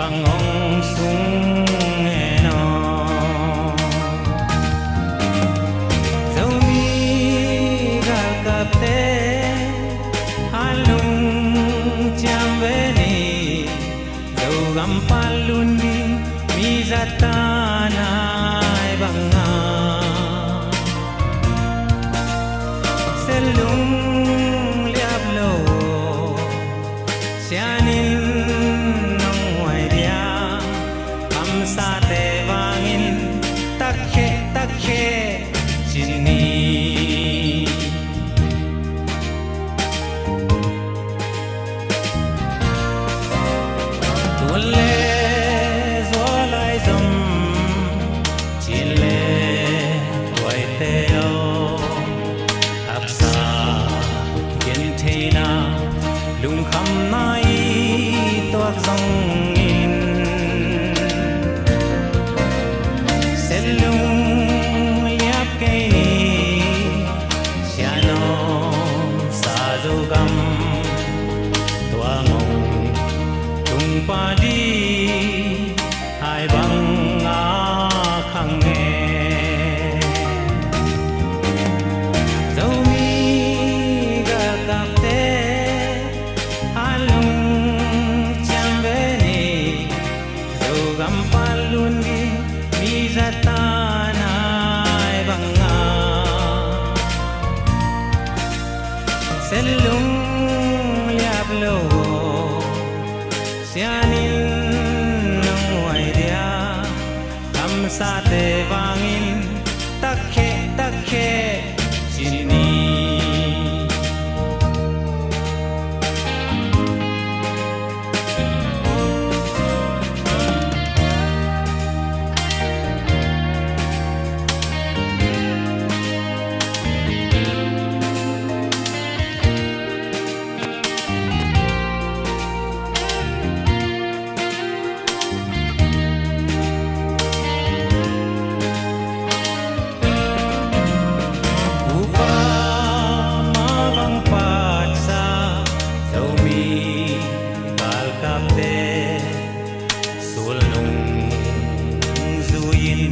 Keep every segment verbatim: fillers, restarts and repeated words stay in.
Hong sung en aw. Zomi galkapte a lungciam ve ni. Zogam pan lun ding mi zat a nai bang a, Sen lung liap lo. Sian in nong huai dia, kamsate vangin takkheh takkheh ci ni. Tun le zual lai zom, cin le tuaite aw. Haksa gentheihna, lungkhamna i tuak zongin, Sen lung liap kei ni. Sian om sa Zogam, tua ngong tung pah ding hai bang a khang e. Zomi galkapte a lungciam ve ni. Zogam pan lun ding mi zat a nai bang a, Sen lung liap lo. Sian in nong huai dia, kamsate vangin takkheh takkheh ci ni. Upa mah bang patsa Zomi galkapte, sulnung zui-in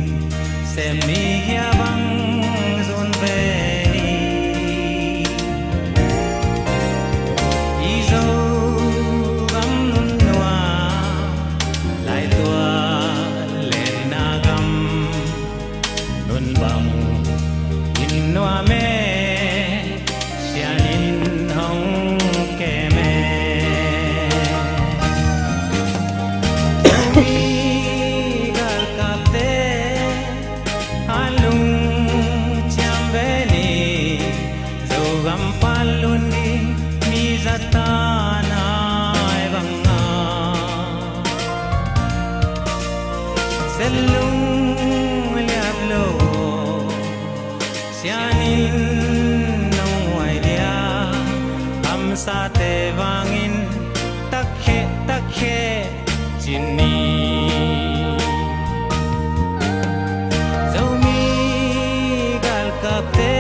sem ni hia bang zun ve ni. I Zogam nunnuam, laitual lenna gam, nun bangin nuam e, Sian in hong kem e. Zomi galkapte a lungciam ve ni. Zogam pan lun ding mi zat a nai bang a, Sen lung liap lo. Sian in nong huai dia, kamsate vangin takkheh takkheh ci ni. Zomi galkapte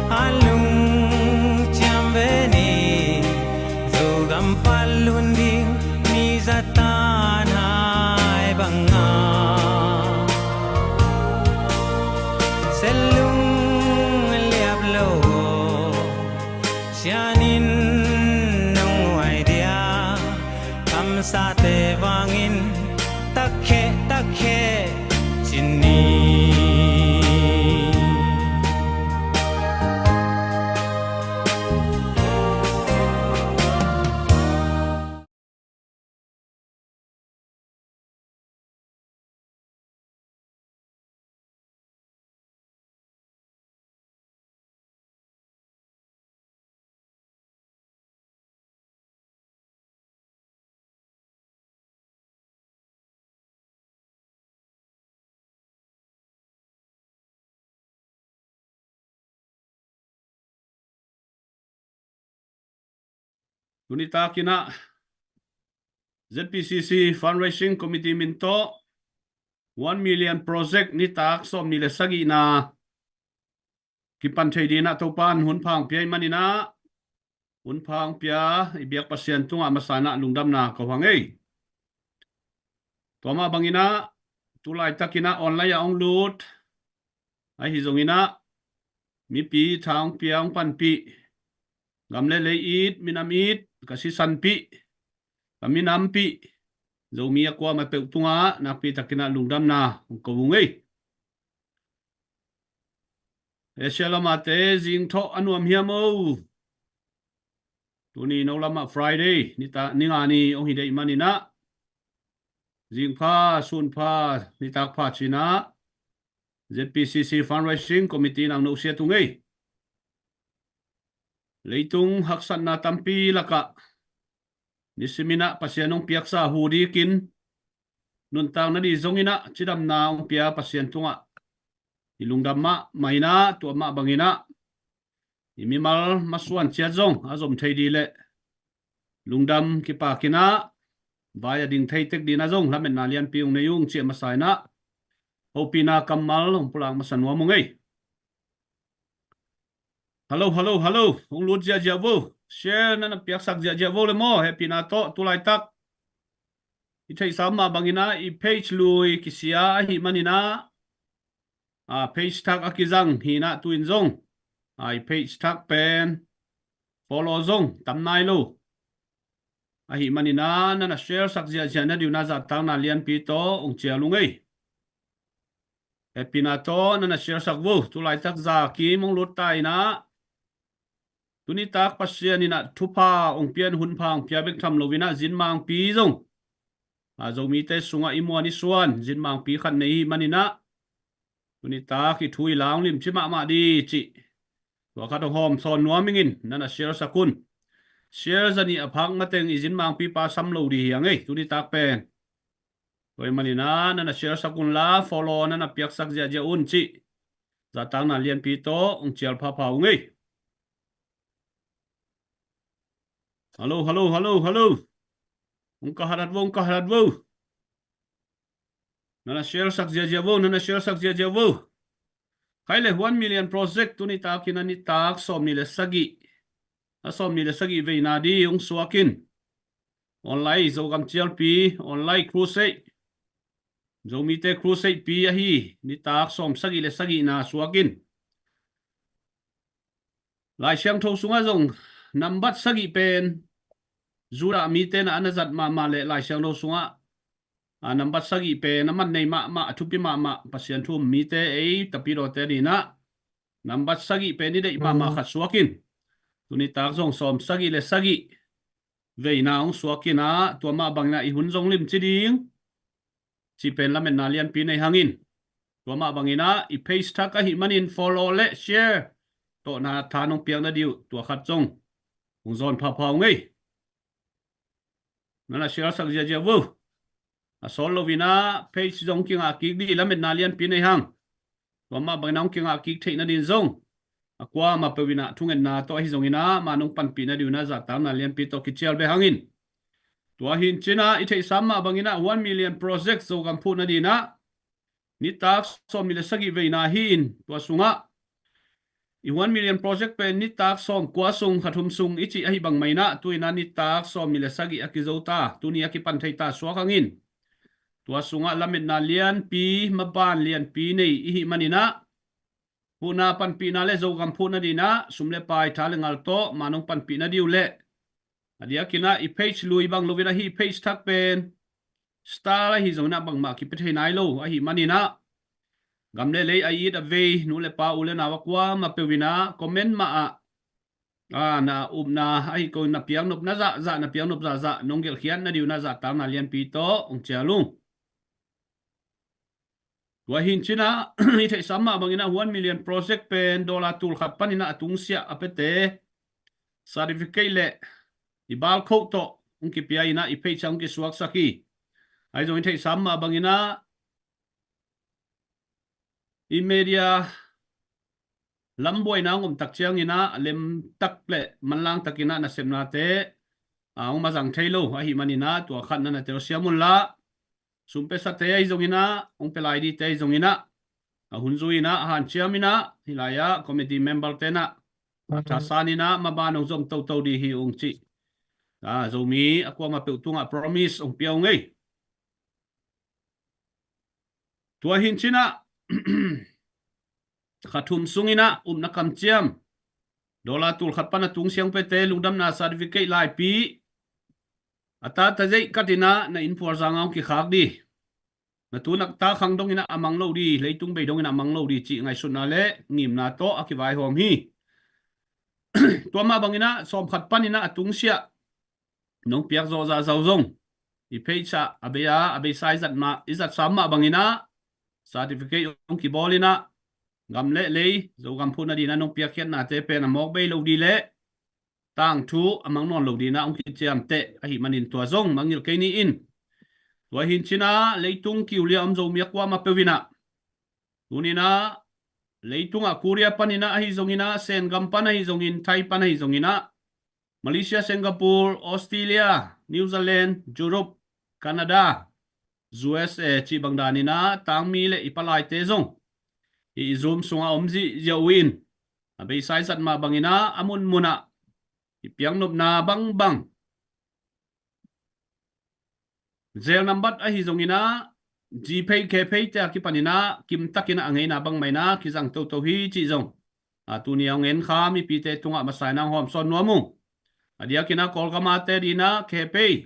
a lungciam ve ni. Zogam pan lun ding mi zat a nai bang a, Sen lung liap lo. Sian in nong huai dia, kamsate vangin takkheh takkheh ci ni. Tuni takin ah Z P C C Fundraising Committee min tawh one million project nitak sawmnih le sagihna kipan thei dingin ah Topa'n hun pha hong pia ahih manin ah, hun pha hong pia i biak Pasian tungah masa in ah lungdamna ko hang ei. Tua mah bangin ah, tu laitakin ah online ah hong lut, ahi zongin ah, mipi tha hong pia hong panpih, gam le lei it, minam it, ka sisanpih, ka minampih Zomi a kuamah peuh tungah nakpi takin ah lungdamna hong ko ung ei. Asia lamate zingthawh a nuam hiam o? Tuni no lamah Friday, nita, ninga ni hong hi deih manin ah, zingpha, sunpha, nitak pha ci-in ah, Z P C C Fundraising Committee nang no sia tung ei. Leitung haksatna tampi lakah nisimin ah Pasian hong piaksa hu dikin, nuntak nading zongin ah cidamna hong pia Pasian tungah i lungdam mahmah in ah, tua mah bangin ah i mimal masuan ciat zong a zom thei ding le lungdam kipakin ah vai a ding thei tek dingin ah zong lametna lianpi hong nei ung ci a masa in ah, hopihna kammal hong pulak masa nuam ung ei. Hello, hello, hello. Hong lut ziahziah vo. Share na na piaksak ziahziah vo le maw, hehpihna tawh tu laitak i theihsa mah bangin ah i page lui kisia ahih manin ah, a, page thak a kizang hi-in ah tu-in zong, a, i page thak pen follow zong tam nai lo. Ahih manin ah na na share sak ziahziah nading un ah zahtakna lianpi tawh hong cial ung ei. Hehpihna tawh na na share sak vo. Tu laitak za kim hong lut ta in ah, tu nitak Pasian in ah thupha hong pia in, hunpha hong pia bek tham loin ah zinmangpi zong, a, Zomite sungah i muan i suan zinmangpi khat nei ahih manin ah, tu nitak i thu i la hong limci mahmah ding cih, tua khat hong hawm sawn nuam ing in, na na share sak un. Share za nih a phak mateng i zinmangpipa sam lo ding hi hang ei, tu nitak pen. Tua ahih manin ah na na share sak un la, follow na na piaksak ziahziah un cih zahtakna lianpi tawh hong cial phapha ung ei. Hello, hello, hello, hello. Hong ka halat vo, hong ka halat vo. Na na share sak ziahziah vo, na na share sak ziahziah vo. Khai le, one million project tu nitakin ah nitak sawmnih le sagih, a, sawmnih le sagih veina ding hong suak in. Online Zogam cialpi, online crusade, Zomite crusade pi ahi, nitak sawmsagih le sagihna suak in. Lai Siangtho sungah zong nambat sagih pen Judah mite in ah a na zat mahmah le Lai Siangtho sungah, a, nambat sagih pen a man nei mahmah, a thupi mahmah, Pasian thu um mite, ei tapidawte ading ah nambat sagih pen i deih mahmah khat suak in. Tu nitak zong sawmsagih le sagih veina hong suak in ah, tua mah bangin ah i hun zong limci ding cih pen lametna lianpi nei hang in. Tua mah bangin ah i page thak ahih manin follow le share tawh na tha nong piak nading uh tua khat zong hong zawn phapha ung ei. Na na share sak ziahziah vo. A sawt loin ah page zong kingah kik ding, lametna lianpi nei hang. Tua mah bangin ah hong kingah kik theih nading zong, a kuamah peuh in ah thungetna tawh ahi zongin ah, ma nong panpih nading un ah zahtakna lianpi tawh kicial beh hang in. Tua hi-in cin ah i theihsa mah bangin ah one million project Zogam phuh nading ah nitak sawmnih le sagih veina hi-in, tua sungah i one million project pen nitak sawmkua sung, kha thum sung i cih ahih bang mah in ah, tu-in ah nitak sawmnih le sagih a kizo ta, tuni a kipan thei ta suak hang in. Tua sungah lametna lianpi, maban lianpi nei i hih manin ah, huhna panpihna le Zogam phuh nading ah sum le pai, tha le ngal tawh ma nong panpih nading uh le, a diakin ah i page lui bang loin ah hih page thak pen star ahi zongin ah bangmah kipia thei nai lo ahih manin ah, gam le lei a it a vei nu le pa, u le nau a kuamah peuh in ah comment mah ah, a, na upna ahi ko in na piaknop, na zahzah na piaknop zahzah nong gelhkhiat nading un ah zahtakna lianpi tawh hong cial ung. Tua hi-in cin ah i theihsa mah bangin ah one million project pen dollar tul khat panin ah a tungsiah a piate certificate le i barcode tawh hong kipia in ah i page ah hong kisuaksak hi. Ahi zongin i theihsa mah bangin ah i media lam buaina hong om tak ciangin ah lemtak le manlang takin ah nasepnate, a, hong mazang thei lo ahih manin ah tua khat na na telsiam un la, sum piasate ahi zongin ah, hong pia lai dingte ahi zongin ah, a, hun zui in ah, hanciam in ah, hih lai ah committee member te in ah thasan in ah maban hong zom toto ding hi ung cih, a, Zomi a kuamah peuh tungah promise hong pia ung ei. Tua hi-in cinah kha thum sunginah upna kamciam, dollar tul khat pan a tung siang pete lungdamna certificate laipi a tata zeih katinah na inn phual zanga hong kikhak di. Na tu na ta khang donginah a mang lo di, leitung bei donginah a mang lo di cih ngaihsutna le ngimna tawh a kivaihawm hi. Tua mah banginah sawm khat paninah a tungsiah nong piak zawh zahzau zong i page ah a bei a, a beisa i zat mah, i zat sam mah banginah certificate hong kibawlinah gam le lei Zogam phuhna dinah nong piakkhiatnate pen a mawk bei lo di le tangthu a mang nawn lo dinah hong kiciamteh ahih manin tua zong mangngilh kei ni in. Tua hi-in cinah leitung kiulia om Zomi a kuamah peuh inah tuninah leitungah Korea paninah ahi zonginah, Sengam pan ahi zongin, Thai pan ahi zonginah, Malaysia, Singapore, Australia, New Zealand, Europe, Canada, U S A cih bang daninah tangmi le i palaite zong i, i Zoom sungah om zihziah uh in, a beisa i zat mah banginah a munmunah i piaknopna bangbang Zelle nambat ahi zonginah, GPay, KPay te a kipaninah kimtakinah a ngeina bangmah inah kizang toto hi cih zong a tuni a hong en kha mipite tungah masa inah hong hawmsawn nuam uh. A diakinah Kawlgam a te dinah KPay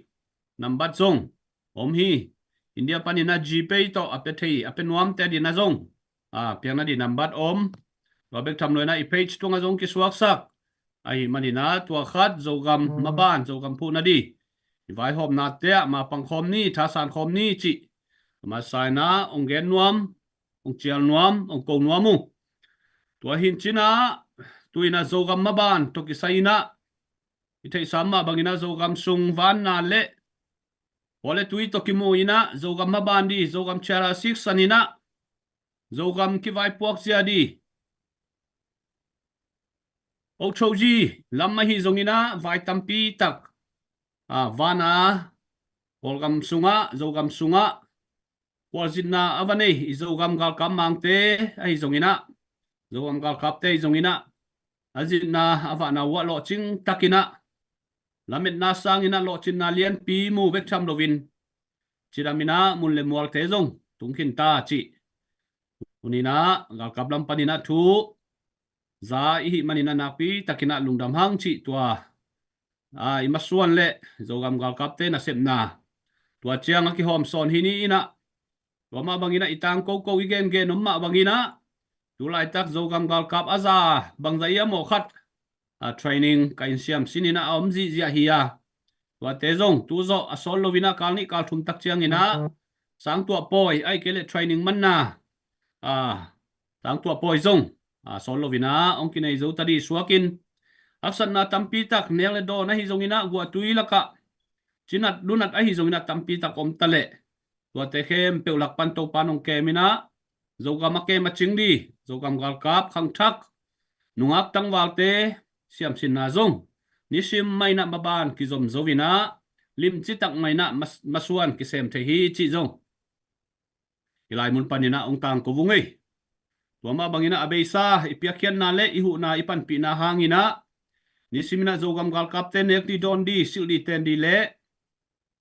nambat zong om hi. India paninah GPay tawh a pia thei, a pia nuamte dinah zong a piakna di nambat om. Tua bek tham loinah i page tungah zong kisuaksak ahih maninah tua khat Zogam maban, Zogam phuhna di i vaihawmnate ah mapang khawm ni, thasan khawm ni cih masa inah hong gen nuam, hong cial nuam, hong ko nuam uh. Tua hi-in cinah tuinah Zogam maban tawh kisai inah i theihsa mah banginah Zogam sung vanna le pawl le tui tawh kimu inah Zogam maban di, Zogam ciara siksan inah Zogam kivaipuak zia di. Ochoji lam ahi zonginah vai tampi tak a vana Kawlgam sungah, Zogam sungah kualzinna a va nei i Zogam galkap mangte ahi zonginah, Zogam galkapte ahi zonginah a zinna a vahna uh ah lawhcing takinah lametna sanginah lawhcinna lianpi mu bek tham loin cidaminah mun le mualte zong tungkhin ta cih. Tuninah galkap lam paninah thu za ihih maninah nakpi takinah lungdam hang cih tua a, i masuan le Zogam galkapte nasepna tua ciang a kihawmsawn hi ni inah, tua mah banginah i tangkoko i gengen om mah banginah tu laitak Zogam galkap a za bangza ia mawh khat a training ka in siam sininah a om zihziah hi a, tuate zong tu zawh a sawl loinah kal nih kal thum tak cianginah sangtuah pawi ahih kei leh training manna a sangtuah pawi zong a sawl loinah hong kinei zo ta di suakin haksatna tampi tak nek le dawn ahi zonginah guahtui lakah cinat lunat ahi zonginah tampi tak om ta leh tuate khempeuh lak pan Topan hong kem inah Zogam a kem a cing di Zogam galkap khangthak nungak tangvalte siamsinna zong nisim mah inah maban kizom zo inah limci tak mah inah mas-, masuan kisem thei hi cih zong i laimun paninah hong tangko vung ei. Tua mah banginah a beisa i piakkhiatna le i huhna i panpihna hanginah nisiminah Zogam galkapte nek di dawn di silh di ten di le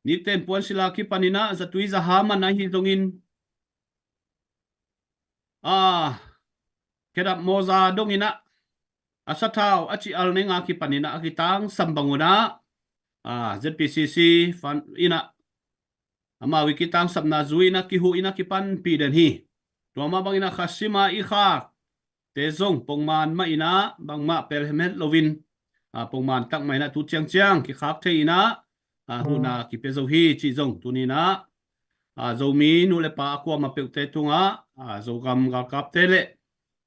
nikten puan sila kipaninah zatui zaha man ahi zongin a khedap mawza donginah a sathau a cih al nenga kipaninah a kitangsam bangunah a ZPCC fan inah amau i kitangsapna zui inah kihuh inah kipanpih den hi. Tua mah banginah khasima i khakte zong pongman mah inah bangmah pelhem het loin a pongman tak mah inah tu ciangciang kikhak thei inah a huhna kipia zo hi cih zong tuninah a Zomi nu le pa a kuamah peuhte tungah a Zogam galkapte le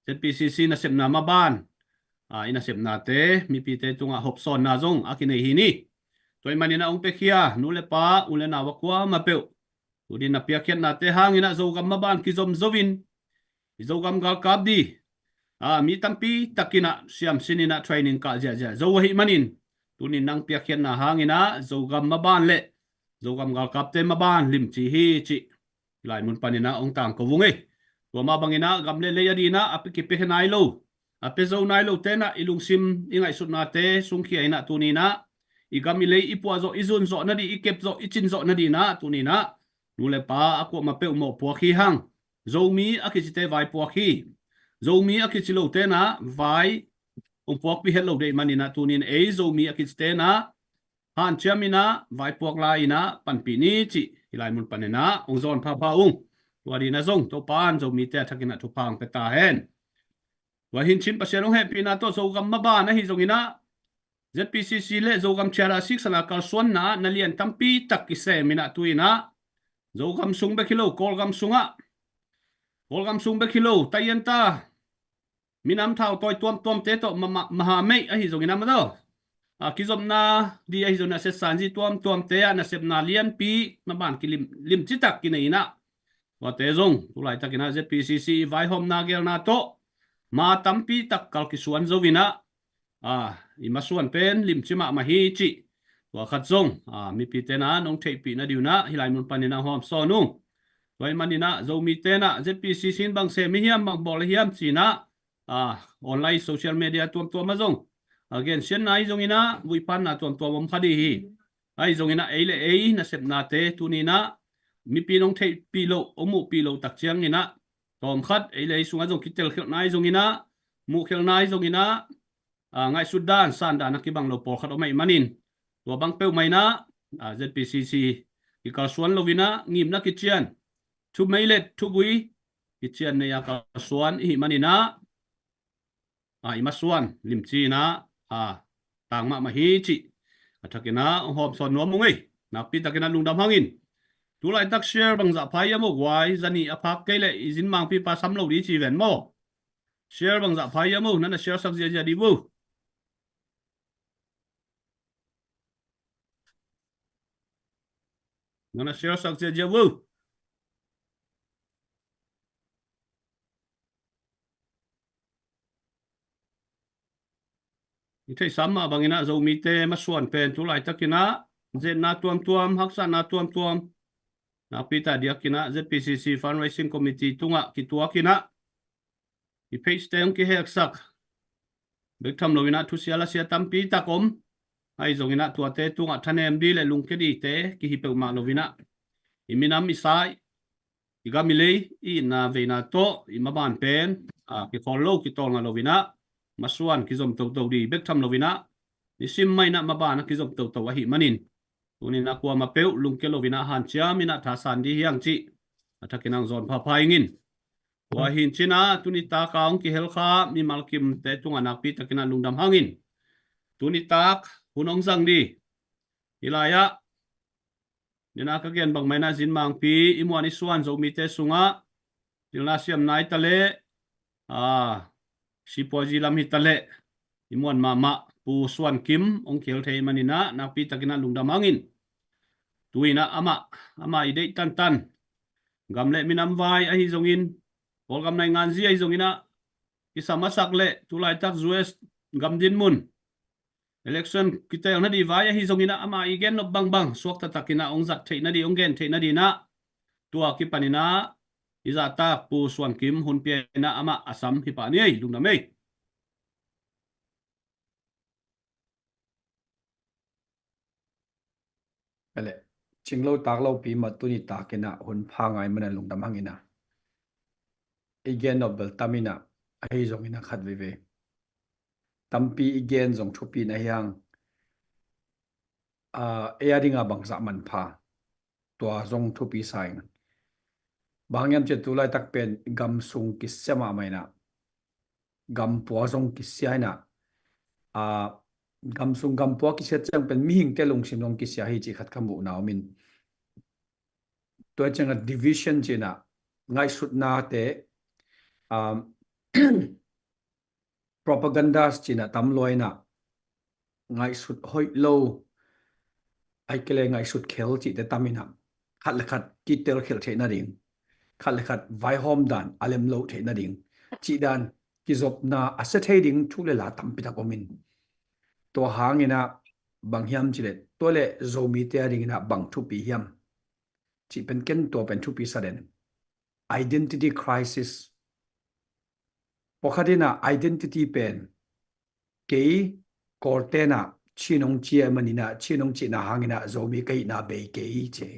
ZPCC nasepna maban a i nasepnate mipite tungah hopsawnna zong a kinei hi ni. Tua ahih maninah hong piakhia nu le pa u le nau a kuamah peuh tunin na piakkhiatnate hanginah Zogam maban kizom zo in i Zogam galkap di a mi tampi takinah siamsininah training kah ziahziah zo ahih manin tunin nang piakkhiatna hanginah Zogam maban le Zogam galkapte maban limci hi cih i laimun paninah hong tangko vung ei. Tua mah banginah gam le lei a dinah a pia kipia nai lo, a pia zo nai lo tenah i lungsim i ngaihsutnate sungkhia inah tuninah i gam i lei i puah zawh i zun zawh nadih i kep zawh i cin zawh nadinah tuninah nu le pa a kuamah peuh mawhpuak hi hang. Zomi a kicite vaipuak hi. Zomi a kici lote na vai hong puakpih het lo deih manin ah tunin ei Zomi a kicite na hanciam in ah vaipuak lai in ah panpih ni cih hih lai mun panin ah hong zawn phapha ung. Tua ding in ah zong Topa'n Zomite a thakin ah thupha hong pia ta hen. Tua hi in cin Pasian hong hehpihna tawh Zogam maban ahi zongin ah ZPCC le Zogam Charter siksana kalsuanna ah na lian tampi tak kisem in ah tu in ah Zogam sung bek hi lo, Kawlgam sungah, Kawlgam sung bek hi lo, taian ta minam thau tawi tuamtuamte tawh ma- ma- maha meih ahi zongin ah maw, a kizopna di ahi zongin ah setsanzi tuamtuamte ah nasepna lianpi maban kilim limci tak kinei in ah tuate zong tu laitakin ah ZPCC i vaihawmna gelna tawh ma tampi tak kal kisuan zo in ah, a, i masuan pen limci mahmah hi cih tua khat zong, a, mipite na nong theihpih nading un ah hih lai mun panin ah hong hawmsawn ung. Tua ahih manin ah Zomite na ZPCC in bang sem i hiam, bang bawl i hiam ci in ah, a, online social media tuamtuam ah zong, a, gensiatna ahi zongin ah vuipanna tuamtuam om kha ding hi. Ahi zongin ah ei le ei nasepnate tuni in ah mipi in hong theihpih loh, hong muhpih loh tak ciangin ah tawmkhat ei le ei sungah zong kitelkhialhna ahi zongin ah, muhkhialhna ahi zongin ah, a, ngaihsut dan, san dan a kibang lo pawlkhat om ahih manin tua bang peuhmah in ah, a, ZPCC kikalsuan lo in ah ngimna kician, thumei le thubui kician nei a kalsuan i hih manin ah, a, i masuan limci in ah, a, tang mahmah hi cih a thakin ah hong hawmsawn nuam ung ei. Nakpi takin ah lungdam hang in. Tu laitak share bangzah pha hiam aw guai, zanih a phak kei leh i zin mangpipa sam lo ding ci ven maw? Share bangzah pha hiam aw, na na share sak ziahziah ding aw. Na na share sak ziahziah aw. I theihsa mah bangin ah Zomite masuan pen tu laitakin ah zetna tuamtuam, haksatna tuamtuam, nakpi tak diakin ah ZPCC Fundraising Committee tungah kituakin ah i page te hong kiheksak bek tham lo in ah thusia lasia tampi tak om. Ahi zongin ah tuate tungah thanem ding le lungkia dingte kihi peuhmah lo in ah i minam i sai, i gam i lei, i itna veina tawh i maban pen, a, kikhawl lo, kitawlnga lo in ah masuan kizom toto ding bek tham lo in ah nisim mah in ah maban a kizom toto ahih manin tuni in ah kuamah peuh lungkia lo in ah hanciam in ah thasan ding hi hang cih a thakin ah hong zawn phapha ing in. Tua hi in cin ah tuni tak a hong kihel kha mimal kimte tungah nakpi takin ah lungdam hang in. Tuni tak hun hong zang ding, hih lai ah, nina ka gen bang mah in ah zin mangpi i muan i suan Zomite sungah pilna siamna hi ta leh, a, sipuazi lam hi ta leh i muan mahmah Pu Suan Kim hong kihel thei manin ah nakpi takin ah lungdam hang in. Tu in ah amah, amah i deih tantan, gam le minam vai ahi zongin, Kawlgam nainganzi ahi zongin ah kisam a sak leh tu laitak US gam dinmun election kitel nading vai ahi zongin ah amah i gen nop bangbang suak taktakin ah hong zat theih nading, hong gen theih nading in ah tua kipanin ah i zahtak Pu Suan Kim hun pia in ah amah a sam hi pah ni ei. Lungdam ei. Ele, cinglo taklo pi mah tuni takin ah hun pha ngai manin lungdam hang in ah. I gen nop bel tam in ah, ahi zongin ah khat veivei, tampi i gen zong thupi na hi hang. A, ei a dingah bangzah manpha, tua zong thupi sa ing. Bang hang hiam cih leh tu laitak pen gam sung kisia mahmah in ah, gam pua zong kisia in ah, a, gam sung gam pua kisia ciang pen mihingte lungsim zong kisia hi cih khat ka muhna om in. Tua ciangah division ci in ah, ngaihsutnate, a, propagandas ci in ah tam lua in ah, ngaihsut hoih lo, ahih kei leh ngaihsut khel cihte tam in ah, khat le khat kitelkhialh theih nading, khat le khat vaihawm dan a lem lo theih nading, cih dan kizopna a sia thei ding thu le la tampi tak om in. Tua hang in ah bang hiam cih leh tua leh Zomite a dingin ah bang thupi hiam cih pen ken tua pen thupi sa den. Identity crisis. Pawlkhat in ah identity pen kei Kawlte in ah Chin hong ci ahih manin ah Chin hong cihna hangin ah Zomi ka hihna bei kei ci.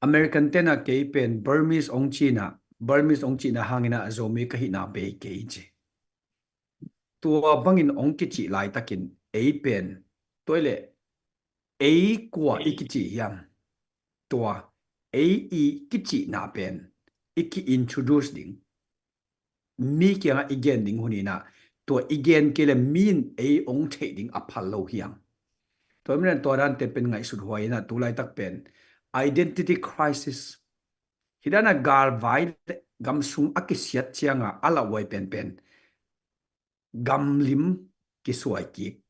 American tena kei pen Burmese ong cina, Burmese ong cina hangina Zomi ka hihna bei kei ci. Tua bangin ong kicih laitakin ei pen, tua ile ei kua i kicih hiam? Tua ei i kicihna pen i ki-introduce ding, mi kiangah i gen ding hun inah, tua i gen kei le mi in ei ong theih ding a phal lo hiam? Tua minan tua dante pen ngaihsut huai inah, tu laitak pen identity crisis. Hidana galvai le gamsung a kisiat cianga a lauhuai penpen gamlim kisuai kik,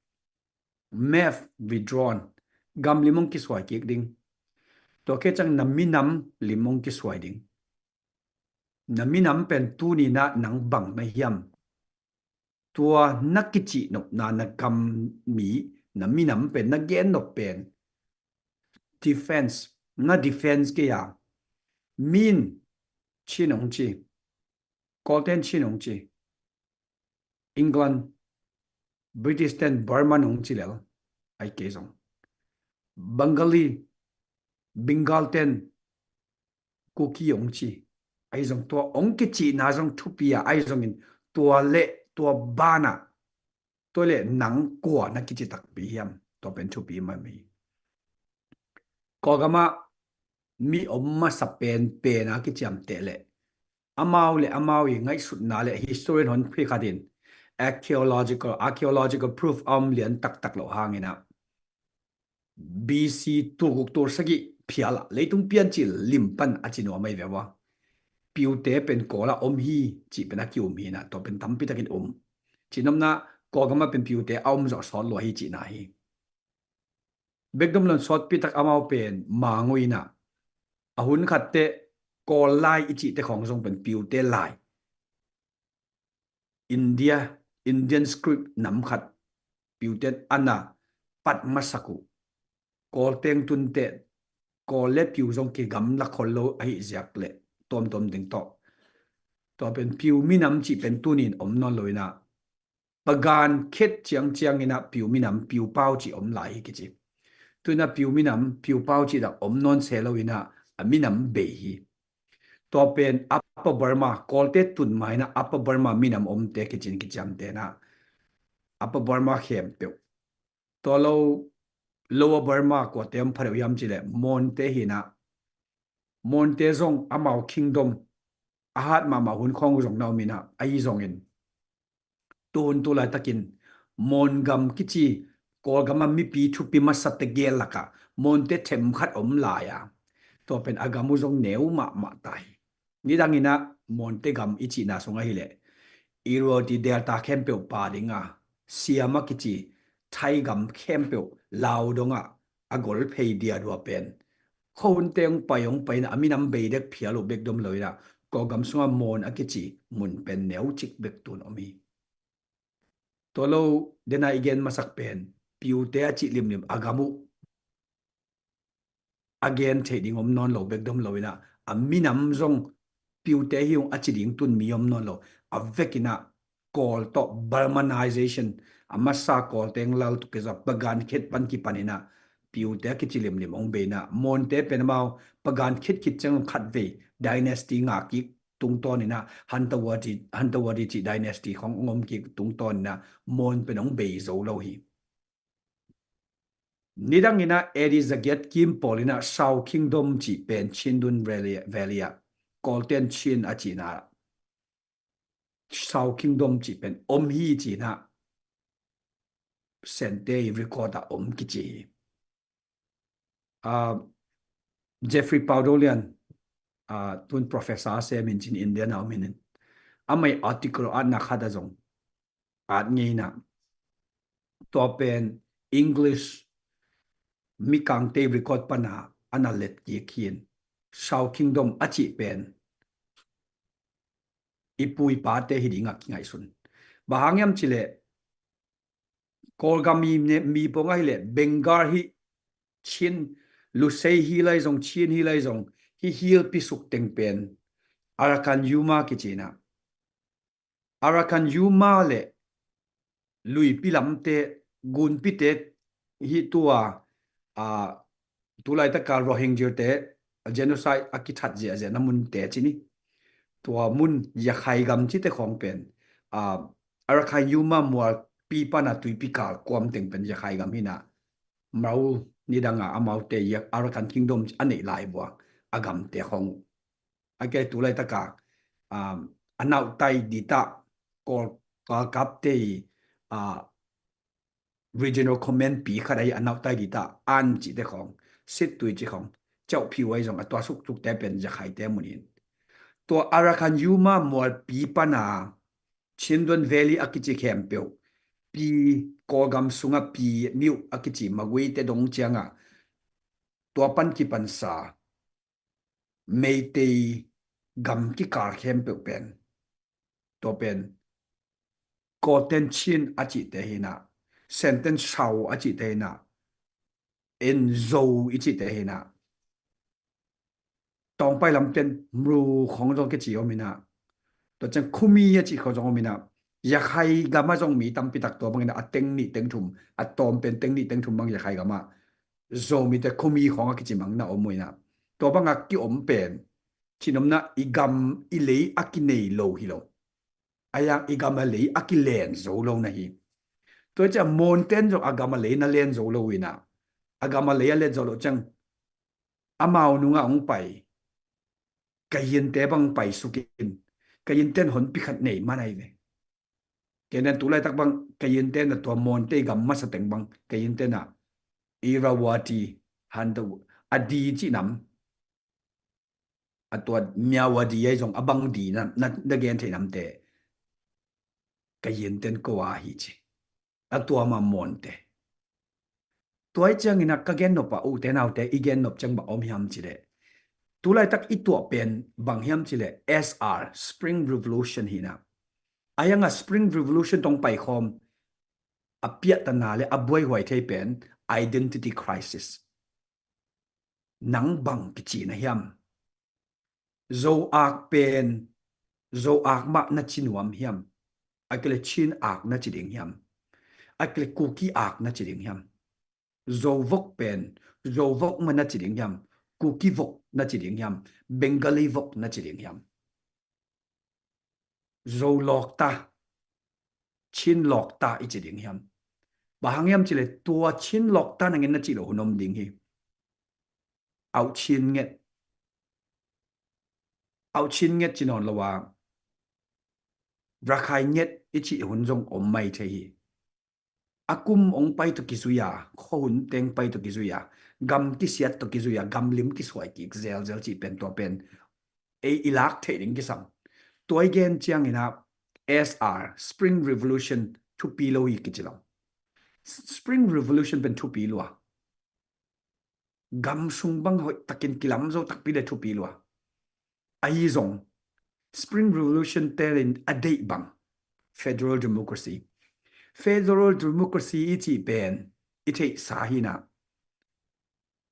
map withdrawn, gamlim ong kisuai kik ding. Tua kei ciang na minam lim ong kisuai ding. Na minam pen tuninah nang bang na hiam? Tua na kicih nopna na gam mi, na minam pen na gen nop pen defense, na defense kei a, min Chin ong ci, Kawlten Chin ong ci, England, British ten Burman ong ci lel, ai kei zong Bengali, Bengal ten Kuki ong ci, ai zong tua ong kicihna zong thupi a, ai zongin tua le tua bana, tua le nang kua na kici takpi hiam? Tua pen thupi mai mai. Kawlgama mi om masa penpen a kiciamteh le amau le amau i ngaihsutna le historian hon phikhatin archaeological, archaeological proof a om lian taktak lo hangina B C tulguk tulsagih phiala leitung piancil lim pan a ci nuam ai ve ua. Piute pen Kawla om hi cih pen a ki-um hina, tua pen tampitakin um. Cinomna Kawlgama pen piute a om zawh sawt lua hi cihna hi. Bekdom lon sawtpitak amau pen manguina a hun khatte Kawl lai i cihte khawng zong pen piute lai. India, Indian script nam khat piuten ana pat masak uh. Kawl teng tunte Kawl le piu zong kigamla khol lo ahi ziak le tuamtuam ding tawh tua pen piu minam cih pen tunin om nawn lo inah Pagan khet ciangciang inah piu minam piu pau cih om lai hi kici. Tuinah piu minam piu pau cih dak om nawn se lo inah a minam bei hi. Tua pen Upper Burma, Kawlte tun ma inah Upper Burma minam omte kicin kiciamte inah Upper Burma khempeuh. Tua lo Lower Burma kuate om phadeuh hiam cileh Monte hinah Monte zong amau kingdom a hat mahmah hun khawng zong na om inah ahi zongin tuhun tu laitakin Mon gam kici Kawlgama mipi thupi masate gel lakah Monte themkhat om lai a tua pen a gam uh zong neu mahmah ta hi. Nidanginah Monte gam i cihna sung ahileh Irrawaddy delta khempeuh pa dinga Siam a kici Thai gam khempeuh Lao dongah a gol phei diadua pen khuahunte hong pai hong paina a minam bei dek phial uh bek dom lo inah Kawlgam sungah Mon a kici mun pen neu cik bek tun om hi. Tua lo dena i gen masak pen piute a cih limlim a gam uh a gen theih ding om nawn lo bek dom lo inah a minam zong piute hi ung a ci ding tun mi om nawn lo. A vekinah Kawl tawh Burmanization a masa Kawl teng lal tukeza Pagan khet pan kipan inah piute a kici limlim ong bei inah Monte pen amau Pagan khet khit ciang khatvei dynasty ngah kik tungtawn inah Hantawadi, Hantawadi cih dynasty khong ong om kik tungtawn inah Mon pen ong bei zo lo hi. Nidang inah A D zagiat kim pawl inah Shao Kingdom cih pen Chindwin Valley, Valley ah Kawlten Chin a cihna Shao Kingdom cih pen om hi cihna Sente i record ah om kici hi. Ah, Jeffrey Paudolian, ah, tun professor a sem in cin India na om in amai article atna khat a zong at ngeina tua pen English Mikangte record pana ana let kik hin Shao Kingdom a cih pen i pu i pate hi dingah kingaihsun. Bang hang hiam cileh Kawlgam mi, mi pong ahileh Bengal hi Chin, Lusei hi lai zong Chin hi lai zong hi hilpi suk teng pen Arakan Yuma kicina Arakan Yuma le luipi lamte gunpite hi tua a tulaitaka Rohingya te genocide a kithat ziahziah na munte ci ni. Tua mun Yakhai gam cite khawng pen, ah, Arakan Yuma mualpi pana tuipi kal kuam teng pen Yakhai gam hi na. Mrau nidanga amaute Yak-, Arakan Kingdom a neih lai vua a gamte khawng uh. A ke tu laitaka, um, a nautai dita Kawl, Kawl kapte i, ah, Regional Command pi khat ahi a nautai dita an cite khawng, sittui ci khawng, Cauh Phiu ahi zong a tua suksukte pen Yakhaite munin. Tua Arakan Yuma mualpi pana Chindwin Valley a kici khempeuh, pi Kawlgam sunga pi Miu a kici Magway te dong cianga tua pan kipansa Meitei gam kikal khempeuh pen, tua pen Kawten Chin a cihte hi na, Senten Shau a cihte hi na, En Zo i cihte hi na, Tawngpai lamten Mru khawng zong kici om hi na, tua ciang Khumi a cih khawng zong om hi na, Yakhai gam a zong mi tampi tak tua bangin a teng nih teng thum, a tawm pen teng nih teng thum bang Yakhai gam a Zomite Khumi khawng a kici mang na om uh hi na, tua banga kiom pen cinomna i gam i lei a kinei lo hi lo. A yang i gam a lei a kilen zo lo na hi. Tua ciang Monten zong a gam a lei na len zo lo hi na, a gam a lei a len zo lo ciang amau nunga hong pai Kayinte bang pai sukin, Kayinten honpi khat nei man ahi ve. Kenen tu laitak bang Kayinten a tua Monte gam masa teng bang Kayinten a Irrawaddy, Handa, a di ci nam, a tua Myawaddy ahi zong a bang di na, na, na gen thei namte Kayinten ko a hi ci. A tua ma Monte. Tua i ciangin a ka gennop a ute naute i gennop ciang bang om hiam cileh, tu laitak i tuah pen bang hiam cileh, S R, Spring Revolution hi na. A yang a Spring Revolution tong paikhawm a piahtana le a buaihuai thei pen identity crisis. Nang bang kici na hiam? Zo ak pen Zo ak mah na ci nuam hiam? A kile Chin ak na ci ding hiam? A kile Kuki ak na ci ding hiam? Zo vok pen Zo vok mah na ci ding hiam? Kuki vok na ci ding hiam? Bengali vok na ci ding hiam? Zo lawkta, Chin lawkta i ci ding hiam? Bang hang hiam cileh tua Chin lawkta nangin na ci lo hun om ding hi. Auh Chin nget, Auh Chin nget ci nawn lo a, Rakhine nget i cih hun zong om mai thei hi. A kum ong pai tawh kizui a, khuahun teng pai tawh kizui a, gam kisiat tawh kizui a, gam lim kisuai kik zelzel cih pen tua pen ei i lak theih ding kisam. Tua i gen ciangin a S R, Spring Revolution thupi lo hi kici lo. Spring Revolution pen thupi lua. Gam sung bang hoih takin kilam zo takpi le thupi lua. Ahi zong Spring Revolution telin a deih bang federal democracy. Federal democracy i cih pen i theihsa hi na.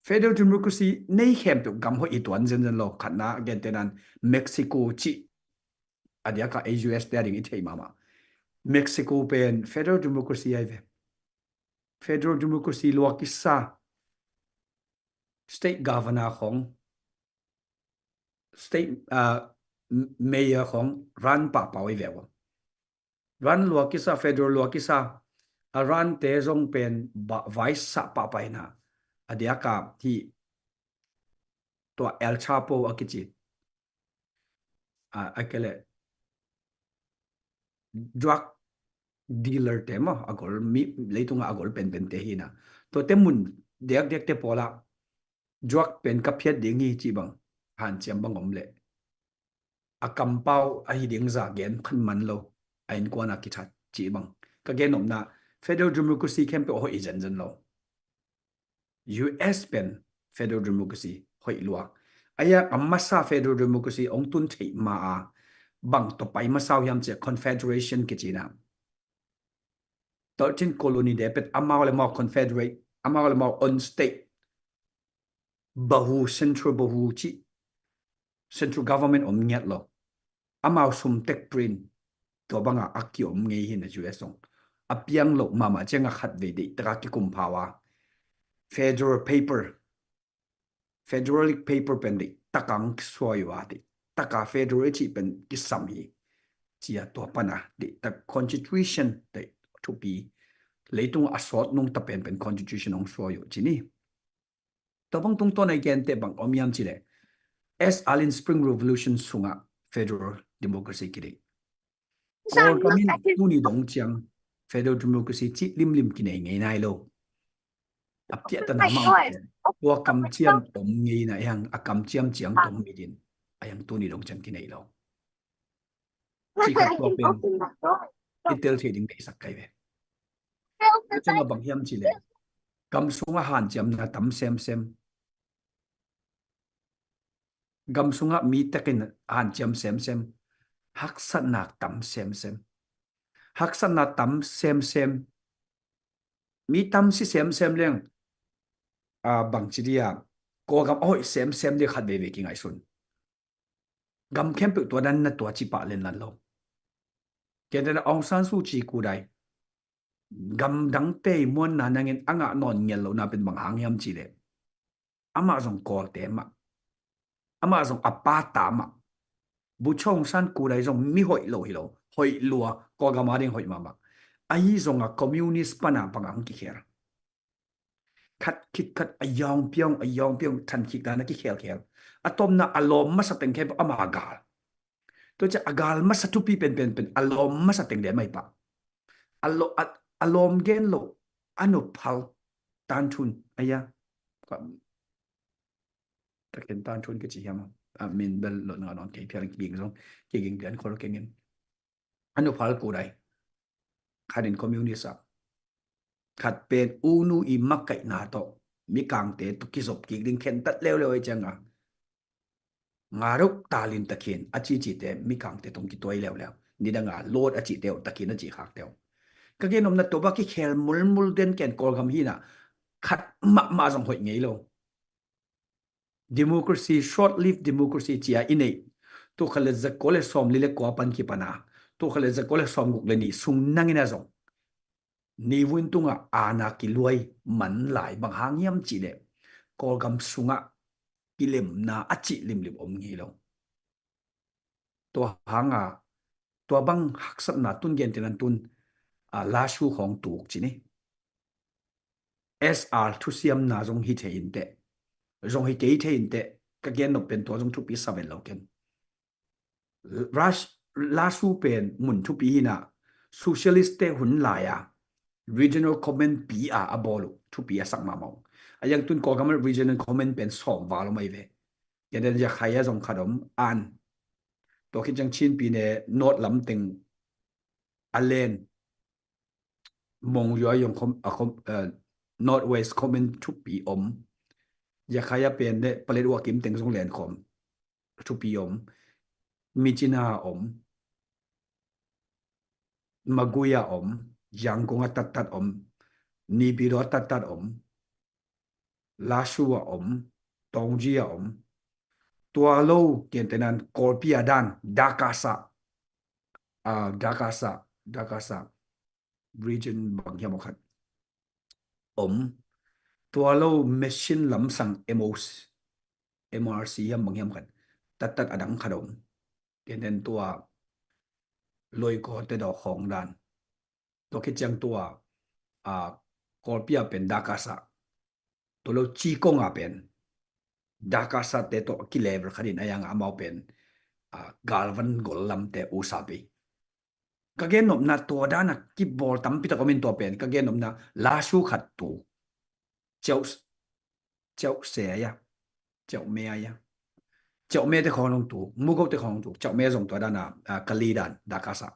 Federal democracy nei khempeuh gam hoih i tuan zenzen lo. Khatna a gentehnan Mexico cih a diaka U S te a ding i theih mahmah. Mexico pen federal democracy ahi ve. Federal democracy lua kisa, state governor khong, state, ah, mayor khong run pahpah i ve ua. Run lua kisa, federal lua kisa, a run te zong pen ba-, vice sah pahpah ina. A diaka hi tua El Chapo a kici, a, a kele drug dealer te maw, a gol mi, leitunga a gol penpen te hi na. Tua te mun diakdiak te pawla drug pen ka phiat ding hi cih bang hanciam bang om leh a kampau ahi ding za gen khan man lo, a innkuan a kithat cih bang. Ka gen omna federal democracy khempeuh a hoih i zenzen lo. U S pen federal democracy hoih lua. Aia a masa federal democracy ong tun theih ma a bang tawh pai masa uh hiam ciah confederation kici na. Thirteen colony de pet amau le mau confederate, amau le mau own state. Bahu, central bahu cih central government om ngiat lo. Amau sum tek print, tua banga a kiom ngei hi na U S ong. A piang lo mahmah cianga khat vei deih taka kikum phau a federal paper federal paper pen deih taka hong kisuai uh a, deih taka federal i cih pen kisam hi. Ci a, tua pan a deih tak constitution, deih thupi, leitung a sawt nungta penpen constitution hong suai uh ci ni. Tua bang tungtawn a i gente bang om hiam cih leh, S R in Spring Revolution sungah federal democracy kideih. Kawlgam in tuni dong ciang federal democracy cih limlim kinei ngei nai lo. A piahtana mah tua kamciam om ngei na hiang, a kamciam ciang tong mit in a hiang tuni dong ciang kinei lo. Cih khat tua pen i tel thei ding deihsak kai ve. Tua ciang a bang hiam cih leh, gam sungah hanciamna tam semsem. Gam sungah mi tekin hanciam semsem. Haksatna tam semsem. Haksatna tam semsem. Mi tam si semsem leng, a, bangci dia, Kawlgam a hoih semsem dia khat veve kingaihsun. Gam khempeuh tua dan na tua ci pah lenlan lo. Kei te na Aung San Suu Kyi kudai, gam dangte i muanna nangin a ngah nawn ngel lohna pen bang hang hiam cih leh, amah zong Kawlte mah, amah zong a pata mah. Bogyoke Aung San kudai zong mi hoih lo hi lo, hoih lua, Kawlgam a ding hoih mahmah. Ahi zong a communist pana bang hang kikhel. Khat khit khat a yawng piawng, a yawng piawng, than khik dan a kikhelkhel. A tawpna a lawm masa teng khempeuh ama gal. Tua ciang a gal masa thupi penpen pen a lawm masa teng den mai pah. A lo-, a, a lawm gen lo, a nuphal, tanthun, aya. Takin tanthun kici hiam a, a min bel lo na nawn kei phial kiging zong, kiging pian khol kengin. A nuphal kudai. Khat in communist a. Khat pen unu i makaihna tawh mikangte tawh kizop kik ding khentat leuleu ei cianga. Nga dok talin takhin a cicite mikangte tong kituai leuleu. Nidanga lot a cihte uh takhin a cih khakte uh. Ka gen omna tua bak kikhel mulmul den ken Kawlgam hina khat mahmah zong hoih ngei lo. Democracy, short-lived democracy cia i neih. Tul khat le zakua le sawmli le kua pan kipana, tul khat le zakua le sawmguk le nih sung nangin a zong nivun tungah aana kiluai man lai bang hang hiam cih leh Kawlgam sungah kilemna a cih limlim om ngei lo. Tua hanga tua bang haksatna tun gen tinan tun, a, lasu khawng tuk ci ni. S R thusiamna zong hi thei inteh, zong hi kei thei inteh, ka gen nop pen tua zong thupi sa ven lo ken. Lasu pen mun thupi hina, socialist te hun lai-a regional command pi a a bawl uh thupi a sak mahmah uh. A yang tun Kawlgam regional command pen sawm val om ahi ve. Kei den Yakhai a zong khat om an. Tua khit ciang Chin pi ne North lam teng a len Mongzua yong khom, a khom, eh, North West khom in thupi om. Yakhai a pen ne Paletwa kim teng zong len khom thupi om. Myitkyina om. Magway a om. Yangon a tattat om. Naypyidaw a tattat om. Lasu a om, Taungji a om. Tua lo, kei tenan Kawlpi a dan, Dakasa, ah, Dakasa, Dakasa region bang hiam aw khat om. Tua lo, Myitkyina lamsang M O C, M R C hiam bang hiam khat. Tattat a dang khat om. Kei ten tua Loikaw te daw khawng dan. Tua khit ciang tua, a, Kawlpi a pen Dakasa. Tua lo Cikong a pen Dakasa te tawh kilevel khat in a yang amau pen, a, galvan gol lamte usapi. Ka gen nopna tua dana kibawl tampi tak om in tua pen ka gen nopna lasu khat tu. Ciau, ciau se a ya. Ciau me a ya. Ciau me te khawng long tu. Mugo te khawng long tu. Ciau me zong tua dana, a, kali dan, Dakasa.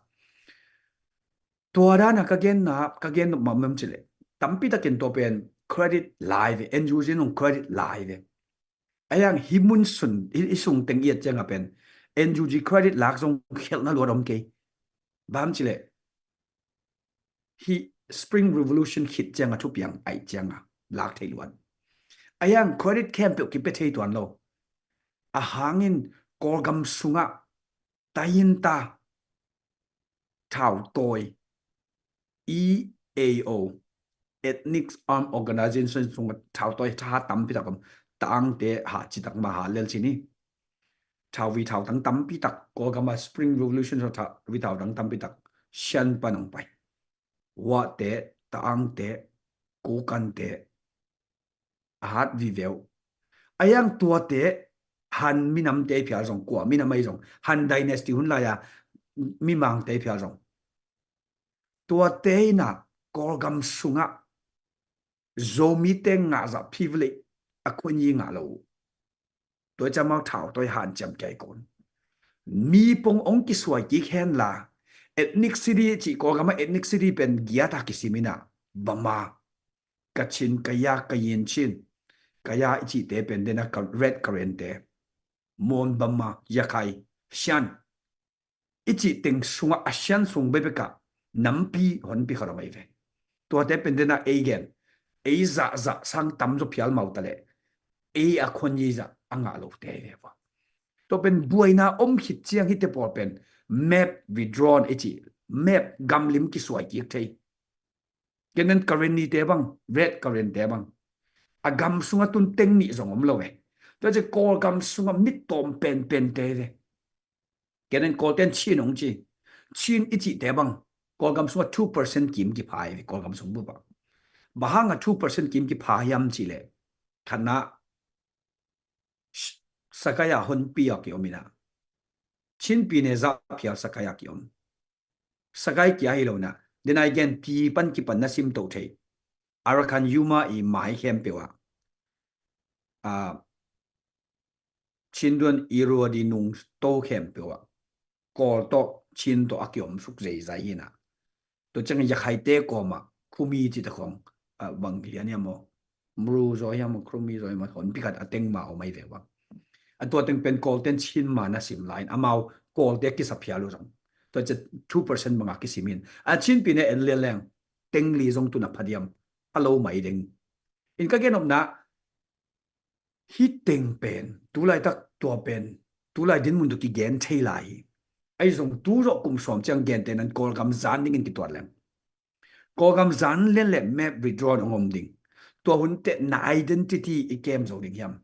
Tua dana ka genna, ka gen nop mamam cile. Tampi takin tua pen credit lai ve, N U G nong credit lai ve. A yang hi mun sun, hi, hi sung teng iat cianga pen N U G credit lak zong khelhna luat om kei. Bam cile. Hi Spring Revolution khit cianga thupiang ai cianga lak thei luat. A yang credit khempeuh kipe thei tuan lo. A hangin Kawlgam sunga tayin ta thautawi E A O, Ethnic Arm Organization sunga thautawi tha tampi tak om. Taangte hat citak mah hat lel ci ni. Thau, wi thau dang tampi tak, Kawlgam a Spring Revolution so thau, wi thau dang tampi tak Shan pan hong pai. Wate, Taangte, Kokante, a hat vive uh. A yang tuate, Han minamte phial zong, kua minam ahi zong, Han dynasty hun lai-a mimangte phial zong, tuate in ah Kawlgam sungah Zomite ngahzah privilege a khunyi ngah lo uh. Tua ciang amau thau tawh hanciam kei kon. Mi pong hong kisuai kik hen la, ethnicity cih, Kawlgam ah ethnicity pen giat a kisim in ah, Bama, Kachin, Kaya, Kayin, Chin, Kaya i cihte pen den a Ka-, Red Karen te, Mon, Bama, Yakhai, Shan i cih teng sungah, a Shan sung bekbek ah nampi honpi khat om ahi ve. Tuate pen den a ei gen, ei zahzah sang tamzaw phial mawk ta leh, ei a khunyi zah a ngah lote ahi ve ua. Tua pen buaina om khit ciang hihte pawl pen map withdrawn i cih, map gamlim kisuai kik thei. Kenen Karen nite bang, Red Karen te bang, a gam sungah tun teng nih zong om lo e. Tua ciang Kawlgam sungah mit tawm penpente ve. Kenen Kawlten Chin hong ci. Chin i cihte bang, Kawlgam sungah two percent kim kipha hi ve, Kawlgam sung bup ah. Bang hangah two percent kim kipha hiam cih leh, khatna, Sagaing ah honpi a kiom in ah, Chin pi ne zah phial Sagaing ah kiom. Sagaing kia hi lo in ah, den a i gen pi pan kipan na sim to thei. Arakan, Yuma i mai khempeuh ah, a, Chin duan Irrawaddy nung to khempeuh ah, Kawl tawh Chin tawh a kiom suk zeizai hi in ah. Tua ciang Yakhaite kawm ah Khumi cih ta khong, a, bang lian hiam maw, Mru zaw hiam maw, Khumi zaw hiam maw, honpi khat a teng mah om ahi ve ua. A tua teng pen Kawlten Chin mah na sim lai in, amau Kawlte kisa phial uh zong, tua ciang two percent bang a kisim in, a Chin pi ne en lian leng teng li zong tun a phadiam, a lo mai ding. In ka gen nopna, hih teng pen, tu laitak tua pen, tu lai dinmun tawh kigen thei lai hi. Ahi zong tu zawh kum sawm ciang gentehna in Kawlgam zan dingin kituat leng, Kawlgam zan lian leh map withdrawn hong om ding. Tua hun teh na identity i kem zo ding hiam?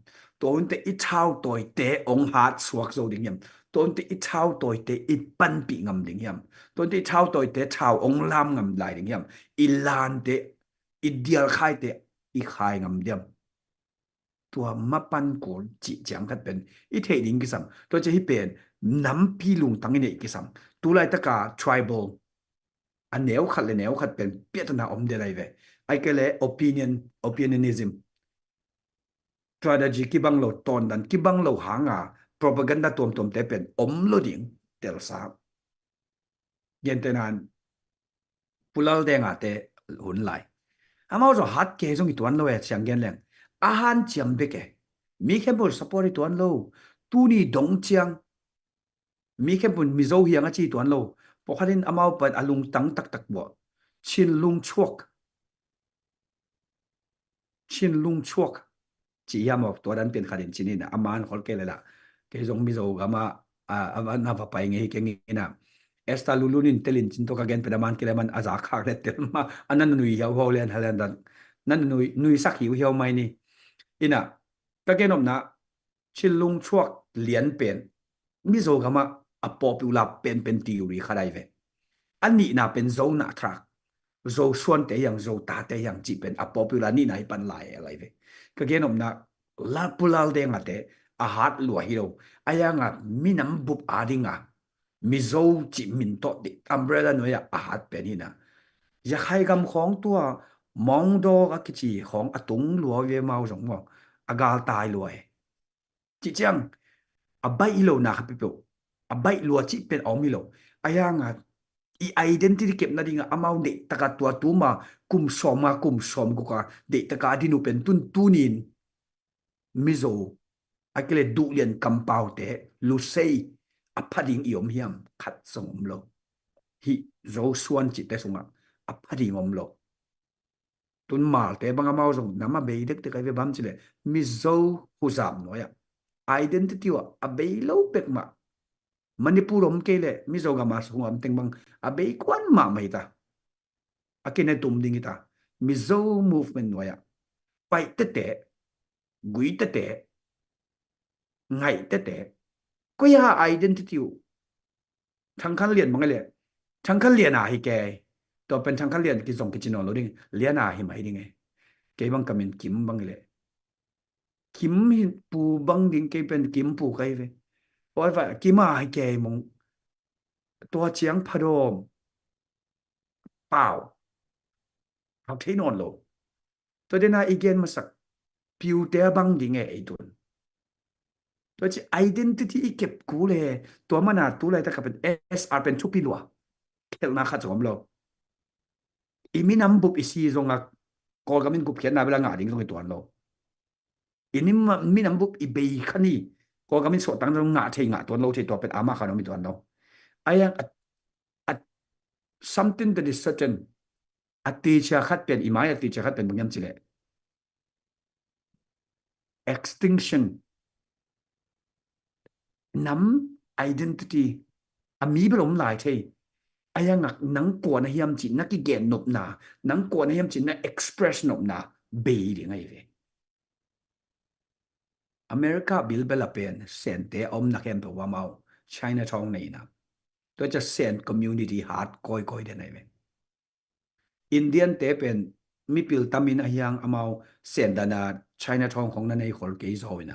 Tua hun teh i thautawite hong hat suak zo ding hiam? Tua hun teh i thautawite i panpih ngam ding hiam? Tua hun teh i thautawite thau hong lam ngam lai ding hiam? I lante, i dialkhaite i khai ngam diam? Tua mapan kul cih ciang khat pen i theih ding kisam. Tua ciang hih pen nampi lungtang i neih kisam. Tu laitaka tribal, a neu khat le neu khat pen piatana om del ahi ve. Ahih kei leh opinion, opinionism, strategy kibang lo, tawndan kibang lo hanga propaganda tuamtuamte pen om lo ding telsa. Gentehna in Pu Lal Deng Ahte hun lai, amau zong hat kei zong i tuan lo e, ciang gen leng, a hanciam bek e. Mi khempeuh support i tuan lo. Tuni dong ciang mi khempeuh Mizo hi hang a ci i tuan lo. Pawlkhat in amau pan a lungtang taktak buah, Chin lungchuak, Chin lungchuak ci hiam aw, tua dan pian khat in ci ni in ah, a man khol kei leh lah, kei zong Mizo gam ah, a, a, a na va pai ngei hi keng in ah. Esther Lulun in tel in cin tua ka gen pen a man kei leh a man a za khak leh tel mah, a na nui hiau hiau lian halian dan, na nui, nuisak hiu hiau mai ni. In ah, ka gen nopna, Chin lungchuak lian pen Mizo gam ah a popular penpen theory khat ahi ve. A nihna pen Zo nah thak, Zo suante hi hang, Zo tate hi hang cih pen a popular nihna hi pan lai el ahi ve. Ka gen nopna, Lal, Pu Lal Deng Ahte a hat lua hi lo. A yang a minam bup a ding a Mizo cih min tawh dih umbrella nuai ah a hat pen hi in ah. Yakhai gam khawng tua Mawngdaw a kici khawng a tung lua ve, mau zong maw, a galtai lua e. Cih ciang a baih hi lo na kha peuhpeuh, a baih lua cih pen a om hi lo. A yang a i identity kep nading ah amau deih taka tua tuma kum sawm nga, kum sawm guk a deih taka a din uh pen tun, tunin Mizo, a kile duhlian kampaute lusei a pha ding i om hiam? Khat zong om lo. Hih Zo suan cihte sungah a pha ding om lo. Tun Malte bang amau zong nam a bei dekdek ahi ve, bang hang hiam cih leh Mizo huzap nuai ah, identity uh ah a bei lo pek mah. Manipur om kei leh Mizo gam a sung om teng bang a bei kuan mahmah hi ta. A kine tum ding hi ta. Mizo movement nuai ah Paite te, Gui tete, ngaih tete. Koi a identity uh. Thangkhan Lian bang le. Thangkhan Lian a hi kei. Tua pen Thangkhan Lian kizong kici nawn lo ding. Lian a hi mai ding e. Kei bang ka min Kim bang le. Kim hi pu bang ding, kei pen Kim pu kai ve. Oi va, Kim a hi kei mong. Tua ciang phadawm. Pau. Hau thei nawn lo. Tua dena i gen masak. Piute a bang ding e ei tun. Tua ci identity i kep kul e. Tua mana tu laitaka pen S R pen thupi lua. Khelhna khat zong om lo. I minam bup i si zong a Kawlgam in gupkhiatna bela ngah ding zong i tuan lo. I nim-, minam bup i bei kha ni. Kawlgam in sawhtang zong ngah thei ngah tuan lo thei tua pen ama khan om i tuan lo. Ayang a, a, something that is certain. A teacher khat pen, i mai a teacher khat pen bang hiam ci le. Extinction. Nam identity. A mi bel om lai thei. Ayang a nang kua na hiam ci na kigen nopna, nang kua na hiam ci na express nopna, bei ding ahi ve. America bilbel a pen, Sente a omna khempeuh amau, Chinatown nei na. Tua cia Sen community hat kawikawi den ahi ve. Indian te pen mipil tamin a hiang amau Sen dana Chinatown khong na nei khol kei zaw ina.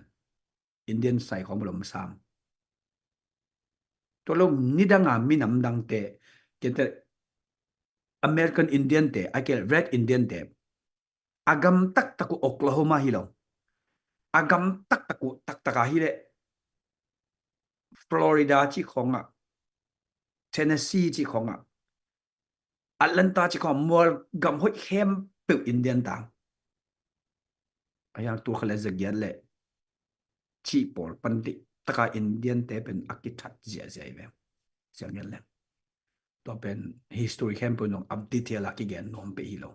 Indian sai khong bel om sam. Tua lo nidanga minam dangte, kente American Indian te, a kel Red Indian te, a gam taktak uh Oklahoma hi lo. A gam taktak uh taktaka hi le Florida ci khonga, Tennessee ci khonga, Atlanta ci khonga, mual gam hoih khempeuh Indian tang. A hiang tul khat le zagiat le ci pawl panti taka Indian te pen a kithat ziahziah i ve. Zagiat le. Tua pen history khempeuh nong up detail a kigen nuam peh hi lo.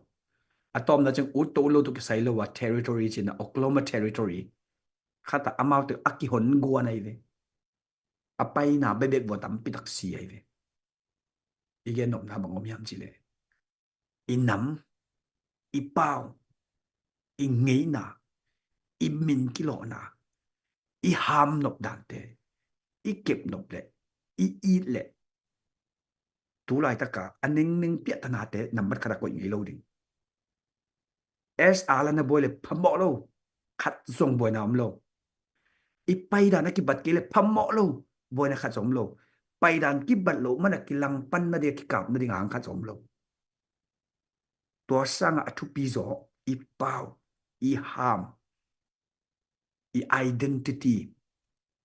A tawmna ceng ut to ut lo tu kisai lo a territory cina Oklahoma Territory. Khata amau te a kihon guan ahi ve. A paina bebek vua tampi tak si ahi ve. I gen nopna bang om hiam ci le. I nam, i pau, i ngeina, i min kilawhna, i ham nop dante, i kep nop le, i it le, tu laitaka a ningning piahtanate nambat khat a koih ngei lo ding. S R la na buai le phamawh lo, khat zong buaina om lo. I paidan a kibat kei le phamawh lo, buaina khat zong om lo. Paidan kibat lo mana kilangpan nading a kikap nading a hang khat zong om lo. Tua sanga a thupi zaw i pau, i ham, i identity.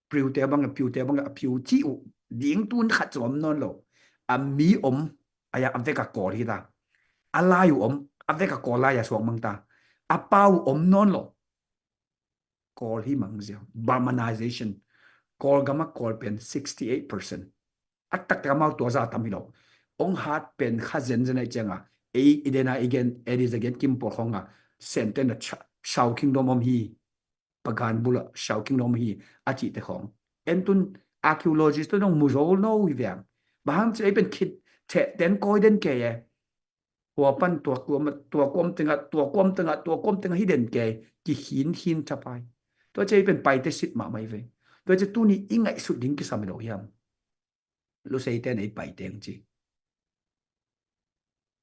Piute bang, piute bang a piu ci uh ding tun khat zong om nawn lo. A mi om, a ya a veka Kawl hi ta. A lai uh om, a veka Kawl lai a suak mang ta. A pau uh om nawn lo. Kawl hi mang zia. Burmanization. Kawl gama Kawl pen sixty eight percent. A taktak amau tua za tam hi lo. Ong hat pen kha zenzen ai cianga. Ei i dena i gen, ei di za gen kim pawl khonga. Sentena Shao Kingdom om hi. Pagan bula Shao Kingdom hi a cihte khong. En tun archaeologist tu nong mu zo no hi veng. Bahang ci ei pen khit theh ten kawi den kei e. Hua pan tua kuam, tua kuam tenga, tua kuam tenga, tua kuam tenga hi den kei. Ki khin khin thapai. Tua ci ei pen paite sit mahmah hi ve. Tua ci tuni i ngaihsut ding kisam hi lo hiam. Lusei ten ei pai teng ci.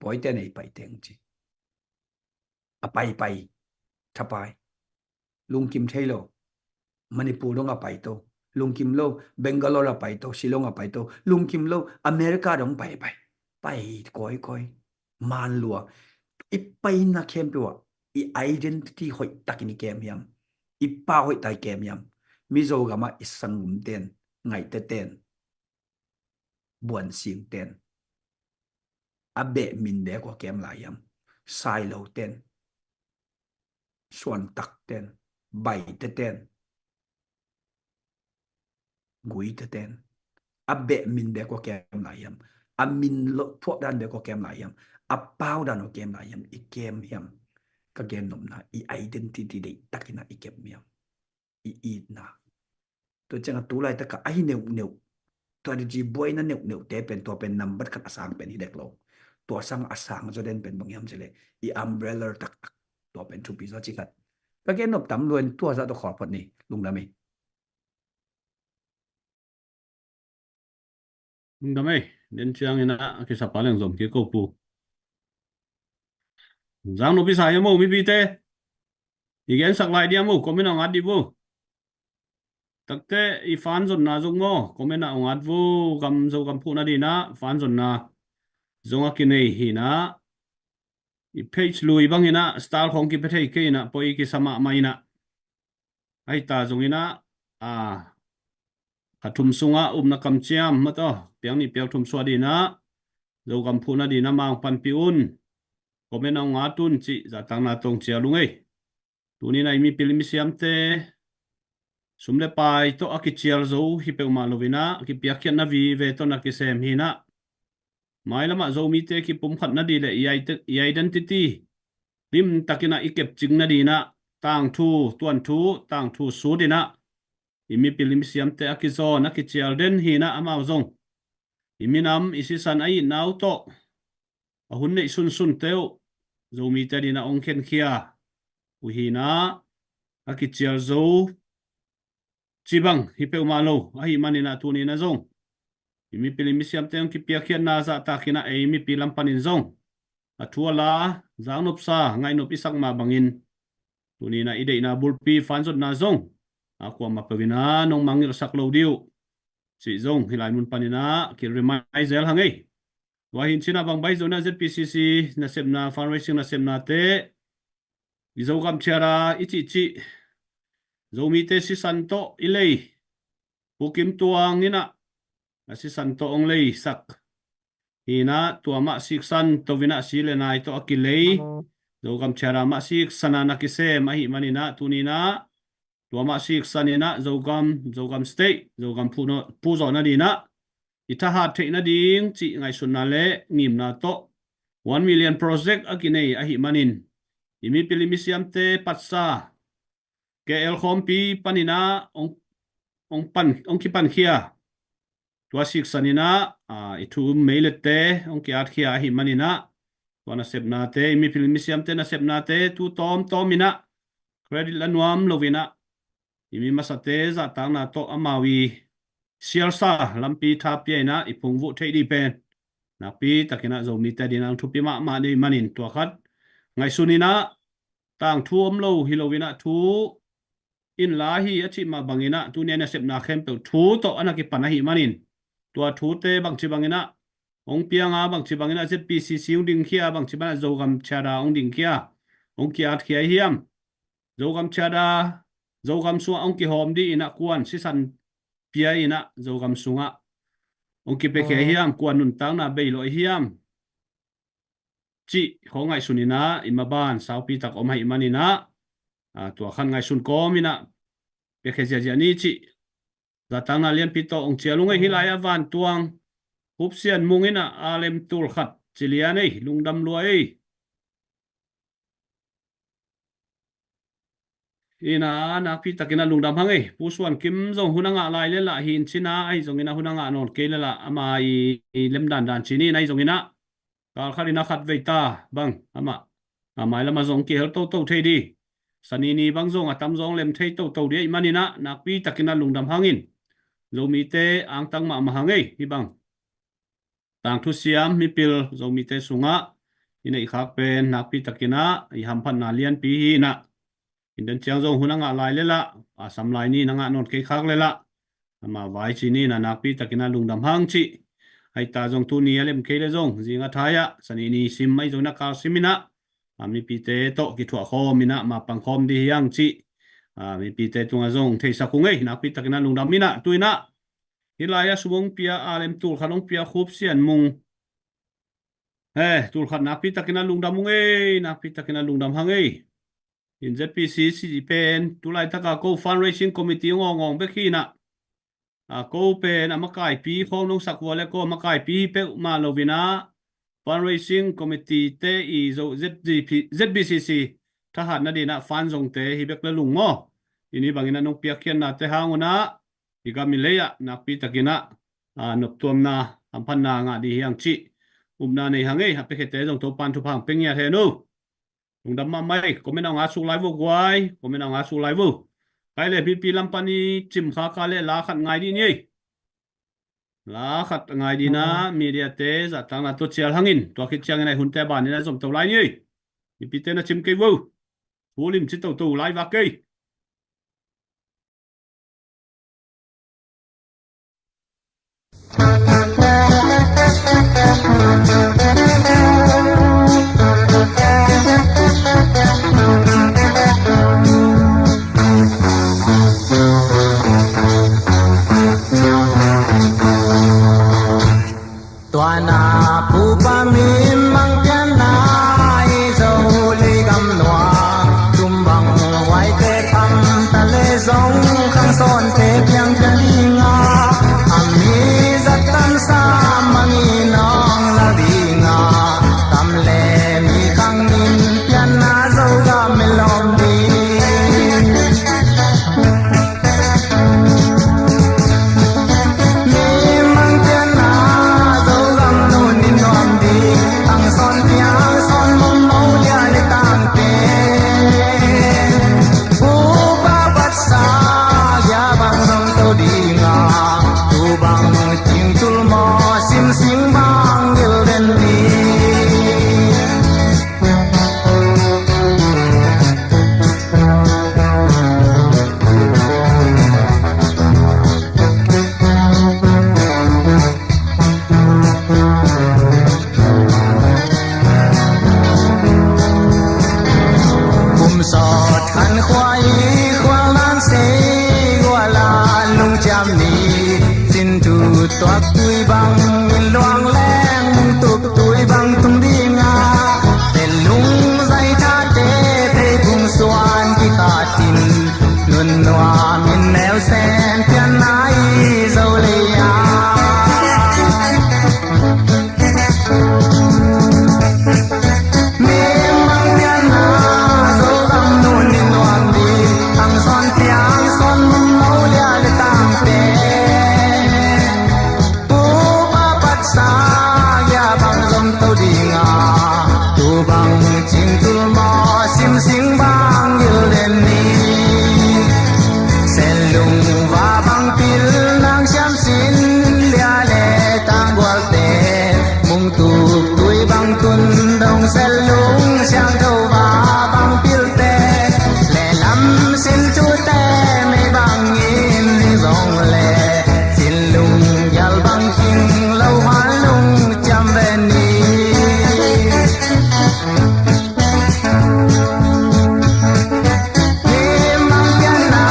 Pawi ten ei pai teng ci. A paipai thapai. Lungkim thei lo. Manipur dong a pai to. Lungkim lo. Bangalore a pai to. Shillong a pai to. Lungkim lo. America dong paipai. Pai kawikawi. Man lua. I paina khempeuh ah i identity hoih takin i kem hiam. I pa hoih tak i kem hiam. Mizo gama i sangum ten, ngaihte ten, buan sing ten, a beh min bek ua kem lai hiam. Sailo ten, suantak ten, baite ten, guite ten, a beh min bek ua kem lai hiam. A min lo phuak dan bek ua kem lai hiam. A pau dan ua kem lai hiam. I kem hiam. Ka gen nopna i identity deih takina i kem hiam. I itna. Tua cianga tu laitaka ahi neuhneuh. Tua di ci buaina neuhneuh te pen tua pen nambat khat a sang pen hi dek lo. Tua sang a sang zaw den pen bang hiam ci le. I umbrella taktak. Tua pen thupi zaw ci khat. Package nop tam lua in tua zah tawh khawl phot ni. Lungdam ei. Lungdam ei. Den ciangin ah a kisapa leng zom kik ko pu. Zang nop i sa hiam o mipite? I gensak lai diam o, comment ah ong at dih vo. Takte i fan zonna zong maw, comment ah ong at vo. Gam Zogam phuhna dingin ah fan zonna zong a kinei hi in ah, i page lui bangin ah style khawng kipia thei kei in ah, poi kisa mahmah in ah. Ahi ta zongin ah, a, kha thum sungah upna kamciam mataw piang nih piang thum suah dingin ah, Zogam phuhna dingin ah amau ong panpih un. Comment ah ong at un cih zahtakna tawh ong cial ung ei. Tuni in ah i mipil i misiamte sum le pai tawh a kicial zo hi peuhmah lo in ah, kipiakkhiatna vive tawh na kisem hi in ah, mailamah Zomite kipumkhat nading le i ide-, i identity limtakin ah i kepcing nadingin ah, tangthu, tuanthu, tangthu sut in ah, i mipil i misiamte a kizawn a kicial den hi in ah, amau zong i minam, i sisan, a itna uh tawh a hun neih sunsunte uh Zomite dingin ah ong khenkhia uh hi in ah, a kicial zo cih bang hi peuhmah lo ahih manin ah, tuni in ah zong i mipil i misiamte ong kipiakkhiatna zahtakin ah, ei mipi lam panin zong a thu a la, zang nopsa, ngaih nop i sak mah bangin, tuni in ah i deihna bulpi fan zonna zong a, kuamah peuh in ah nong mangngilh sak lo ding uh cih zong hih lai mun panin ah ki remind zel hang ei. Tua hi in cih ah bang baih zong in ah Z P C C nasepna, fundraising nasepnate, i Zogam Charter i cihcih, Zomite sisan tawh i lei, Pu Kim Tuang in ah a sisan tawh ong leisak hi in ah, tua mah siksan to in ah, si le nai tawh a kilei Zogam Charter mah siksan ah na kisem ahih manin ah, tuni in ah tua mah siksan in ah Zogam, Zogam State, Zogam phuh zawh nadingin ah i thahat theih nading cih ngaihsutna le ngimna tawh one million project a kinei ahih manin, i mipil i misiamte patsa K L khawmpi panin ah ong, ong pan, ong kipankhia, tua siksan in ah, a, i thu um meilette ong ki-atkhia ahih manin ah, tua nasepnate, i mipil misiamte nasepnate tu tawmtawm in ah credit la nuam lo in ah, i mi masate zahtakna tawh amau i sialsa lampi tha pia in ah i phungvuh theih ding pen nakpi takin ah Zomite dingin ah thupi mahmah na hih manin, tua khat ngaihsun in ah, tangthu om lo hi lo in ah, thu in la hi a cih mah bangin ah, tuni a nasepna khempeuh thu tawh a na kipan ahih manin, tua thute bangci bangin ah ong piang a, bangci bangin ah Z P C C ong dingkhia, bangci bangin ah Zogam Charter ong dingkhia, ong ki-atkhia hiam, Zogam Charter, Zogam sungah ong kihawm dingin ah kuan sisan pia in ah Zogam sungah ong kipiakhia hiam, kuan nuntakna bei lo hiam cih khawng ngaihsun in ah, i maban saupi tak om ahih manin ah, a, tua khat ngaihsun kawm in ah piakhia ziahziah ni cih zahtakna lianpi tawh ong cial ung ei. Hih lai-ah Vantuang Khup Sian Mung in ah, a lem tul khat ci lian ei, lungdam lua ei. In ah nakpi takin ah lungdam hang ei. Pu Suan Kim zong hun a ngah lai le lah hi in cih ah, ahi zongin ah hun a ngah nawn kei le lah, ama i, i lem dandan ci ni in, ahi zongin ah kal khat in ah khat vei ta bang amah, a, mailam ah zong kihel toto thei ding, Sanini bang zong a tamzaw lem thei toto ding ahih manin ah, nakpi takin ah lungdam hang in. Zomite angtang mahmah hang ei. Hih bang tangthu siam mipil Zomite sungah i neih khak pen nakpi takin ah i hamphatna lianpi hi in ah, in den ciang zong hun a ngah lai le lah, a, sam lai ni in a ngah nawn kei khak le lah, ama vai ci ni in ah nakpi takin ah lungdam hang cih. Ahi ta zong tuni a lem kei le zong zing a thai ah Sanini sim, ahi zongin ah kal sim in ah, a, mipite tawh kithuah khawm in ah mapang khawm ding hi hang cih, a, mipite tungah zong theisak ung ei. Nakpi takin ah lungdam in ah, tu in ah hih lai-ah sum ong pia, a lem tul khat ong pia Khup Sian Mung, he, tul khat nakpi takin ah lungdam ung ei, nakpi takin ah lungdam hang ei. In Z P C C pen tu laitak a ko fundraising committee ngawngawng bek hi in ah, a, ko pen a makaipi khawng nong sak vua le ko a makaipi hi peuhmah lo in ah, fundraising committee te i Zo Z P, Z B C C thahat nading ah fan zongte hi bek le lung maw. I ni bangin ah nong piakkhiatnate hang un ah i gam i lei ah nakpi takin ah, a, noptuamna, hamphatna ngah ding hi hang cih upna nei hang ei. A piakhiate zong Topan thupha ong pia ngiat hen uh. Lungdam mahmah ei. Comment a nga suk lai vo guai. Comment a nga suk lai vo. Kai le mipi lam pan i cim kha kha le la khat ngai dih ni ei. La khat ngai dih na, media te zahtakna tua cial hangin, tua khit ciangin a hunte banin a zom to lai ni ei. Mipite na cim kei vo. Thu lim ci toto lai vak kei. Tua na pupa mimang pianna i Zo lei gam nuam tum bang huaite phamta le zong khang sawnte piang piang dinga a mi zat tamsa mangin awng la dinga tam le mi khang in pianna Zogam i lawm ding. Mimang pianna Zogam nun in nuam ding. Tang sawn piang sawn mawngmawng lia le tangte. Pupa patsa lia bang zong to dinga. Tu bang cingtul maw simsing bang gil den ding. Kum sawt khan khua i khual nan sei guala lungciam ni. Cin tu tuak tui bang in luang leng mung tuk tui bang tung dinga. Tel lung zai thate thei phung suan kikhatin nun nuam in neu sen pian nai zo lei a. Mimang pianna Zogam nun in nuam ding. Ang sawn piang sawn mawngmawng lia le tangte. Pupa patsa lia bang zom to dinga. Tu bang cingtul maw simsing bang gil den ni. Sen lung va bang pil nang siam sin lia le tanggualte. Mung tuk tui bang tun dong sen lung siang tho va bang pilte. Le lam sin tute mei bang in zong le. Cin lung gial bang king lo hua lung ciam ve ni. Mimang pianna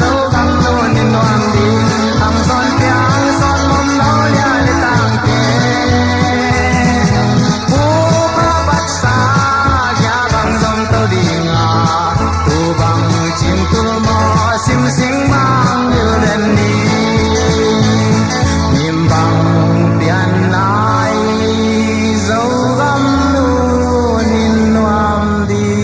Zogam nun in nuam ding. Ang sawn piang sawn mawngmawng lia le tangte. Pupa patsa lia bang zom to dinga. Tu bang cingtul maw simsing bang gil den ni. Mimang pianna i Zogam nun in nuam ding.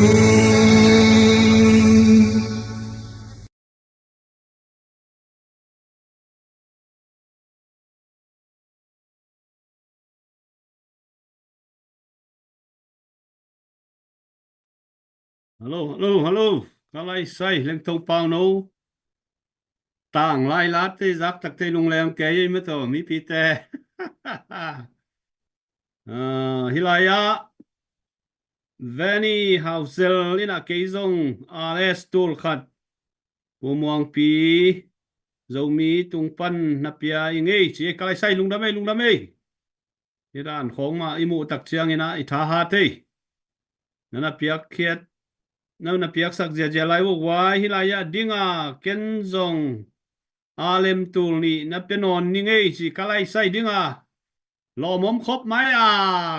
Hello, hello, hello. Ka lai sai leng tong pau no. Tang lai late zak takte lungleng kei ei maw to mipite. Ah, hi lai ah Veni Hausel in ah kei zong R S tul khat Pu Muangpi Zomi tung pan na pia i ngei ci ei. Ka lai sai lungdam ei, lungdam ei. Hi dan khawng mah i muh tak ciangin ah i thahat ei. Na na piak khiat, na na piaksak ziazia lai uh guai hi lai ah dinga ken zong a lem tul nih na pia nawn ni ngei ci ka lai sai dinga. Lawm om khop mai a.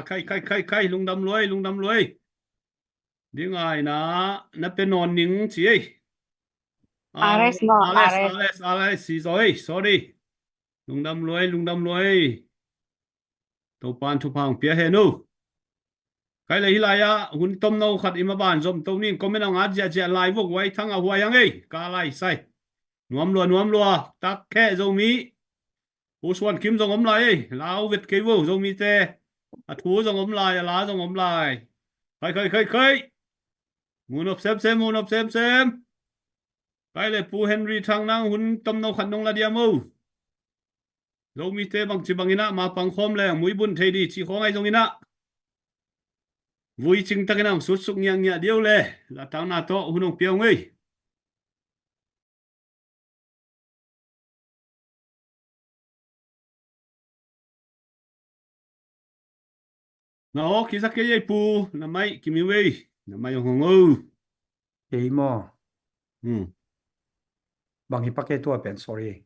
Khai, khai, khai, khai, lungdam luai, lungdam luai. Dinga ina na pia nawn ning ci ei. Ah, R S maw, R S, R S. R S, R S, si zaw ei, sorry. Lungdam luai, lungdam luai. Topan thupha hong pia hen uh. Khai le hi lai ah hun tomno khat i maban zom to ning comment a ngat ziahziah lai vok huai thang a huai ang ei. Ka lai sai. Nuam lua, nuam lua. Tak kheh Zomi. Pu Suan Kim zong om lai ei. Lau vet kei vo Zomite. A thu zong om lai, a la zong om lai. Khai, khai, khai, khai. Mu nop semsem, mu nop semsem. Kai le Pu Henry Thang nang hun tomno khat nong la diam o. Zomite bangci bangin ah mapang khawm leng muibun thei di cih khawng ahi zongin ah vui cingtakin ah hong sutsuk ngiangngiah dih o le. Zahtakna tawh hun hong pia ung ei. Na aw kisa kei ei Pu, na maih kimiu ei, na maih hong hong o. Kei maw? Hmm. Bang hi pak kei tua pen, sorry.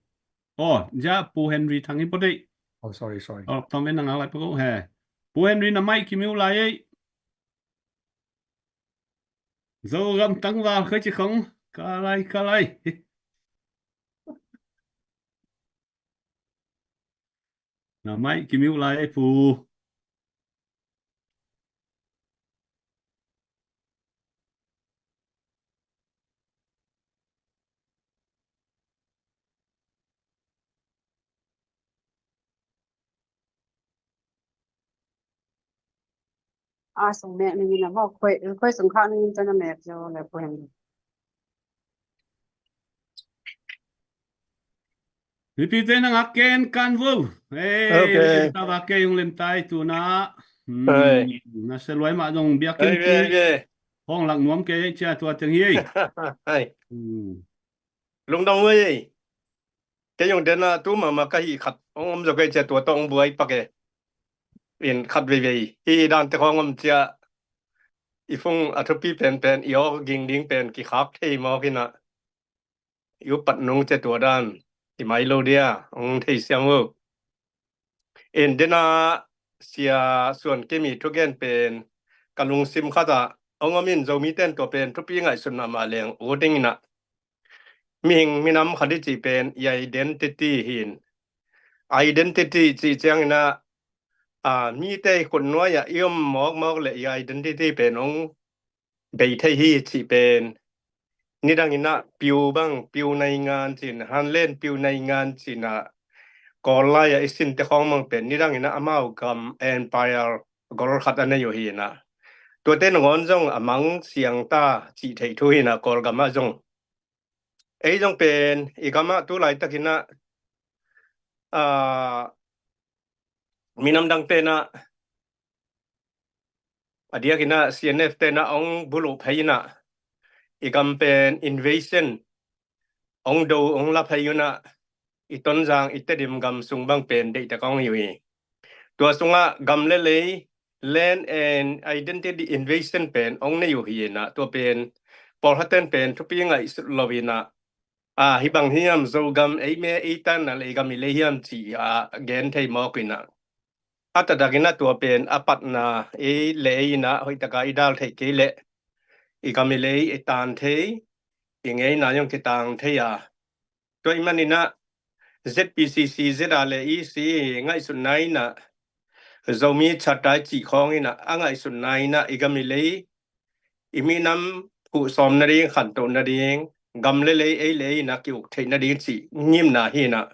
Aw, zia Pu Henry Thang hi pawt ei. Oh, sorry, sorry. Aw, tawm en na ngak lai pak o he. Pu Henry na maih kimiu lai ei. Zogam tangval khoi ci khong. Ka lai, ka lai. Na maih kimiu lai ei Pu. A sung mek ning in a maw, khoi, khoi sung khak ning in cun a mek zo le Pu Henry. Mipite na ngak ken kan vo. Ei, okay. Lim ta va kei hong lim tai tuna. Hmm, hei. Na se luai mah zong biakinn ti. Hei, hei, hei. Hong lak nuam kei ei cia tua teng hi ei. Hei. Hmm. Lungdam ei. Kei zong dena tu mahmah ka hih khat hong om zo kei cia tua tawh hong buai pak e. In khat veivei hih dante khawng om cia i phung a thupi penpen i awk ging ding pen kikhak thei mawk in ah i upat nung cia tua dan i mai lo dia hong thei siam uh. In dena Sia Suan Kimi thugen pen ka lungsim khat ah hong om in Zomite in tua pen thupi ngaihsut mahmah leng ut ding in ah mihing minam khat i cih pen i identity hi in. Identity cih ciangin ah, a, mite i khut nuai ah i om mawkmawk le i identity pen hong bei thei hi cih pen nidang in ah piu bang, piu naingan cih in, hanlen piu naingan cih in ah, Kawl lai ah i sinte khawng bang pen nidang in ah amau gam empire gol khat a nei uh hi in ah, tuate nangawn zong a mang siang ta cih theih thu hi in ah, Kawlgam ah zong. Ei zong pen i gam ah tu laitakin ah, a, minam dangte in ah, a diakin ah C N F te in ah hong buluh phei in ah, i gam pen invasion hong do hong la phei un ah, i Tonzang i Tedim gam sung bang pen deihtak hong hi uh hi. Tua sungah gam le lei, land and identity invasion pen hong nei uh hi in ah, tua pen pawlkhatten pen thupi ngaihsut lo in ah, a, hih bang hiam, Zogam ei me ei tan a lei gam i lei hiam cih a gen thei mawk in ah, a taktakin ah tua pen a patna ei le ei in ah hoihtaka i dal theih kei leh i gam i lei i tan thei, i ngeina zong kitang thei a. Tua ih manin ah Z P C C Z R le E C ngaihsutna in ah Zomi Charter cih khawng in ah a ngaihsutna in ah i gam i lei i minam phuhsawm nading, khantoh nading, gam le lei ei le ei in ah ki-uk theih nading cih ngimna hi in ah,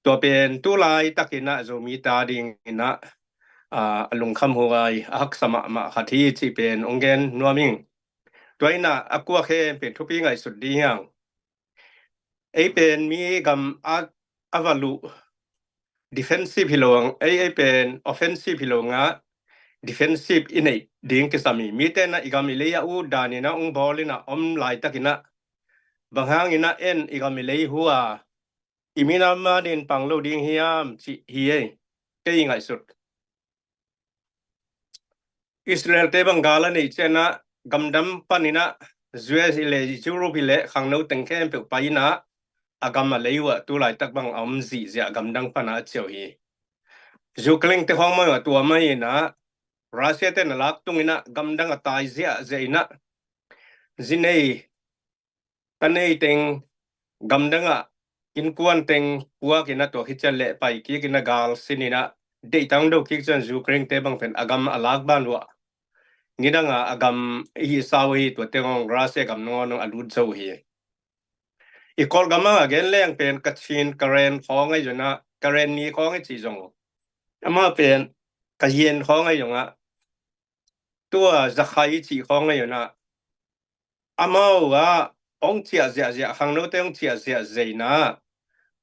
tua pen tu laitakin ah Zomite adingin ah, a, a lungkham huai, a haksa mahmah khat hi cih pen hong gen nuam ing. Tua in ah a kuak khempeuh thupi ngaihsut ding hi hang. Ei pen mi gam a, a va luh defensive hi lo ang, ei, ei pen offensive hi lo nga, defensive i neih ding kisam hi. Mite in ah i gam i lei a ut dan in ah hong bawl in ah om laitakin ah, bang hangin ah en i gam i lei hua, i minam adingin pang lo ding hiam cih hi ei, kei ngaihsut. Israel te bang gal a neih ciangin ah gamdang panin ah U S hi le Europe hi le khangno teng khempeuh pai in ah a gam a lei uh ah tu laitak bang a om zihziah gamdang pan a cia uh hi. Ukraine te khawng mah tua mah in ah Russia te na lak tung in ah gamdang a tai ziahziah in ah zi nei, ta nei teng, gamdang ah innkuan teng puak in ah tua khit ciang leh pai kik in ah gal sin in ah deihtak do kik ciang Ukraine te bang pen a gam a lak ban uh ah, nidang a a gam i hih sa uh hi, tua teng hong Russia gam nangawn hong a lut zo uh hi. I Kawlgam ah a gen leng pen Kachin, Karen khawng ahi zong ah, Karen mi khawng i cih zong uh, amah pen Kayin khawng ahi zong ah, tua Zakhai i cih khawng ahi zong ah, amau ah hong ciah ziahziah, khangnote hong ciah ziahziah inah,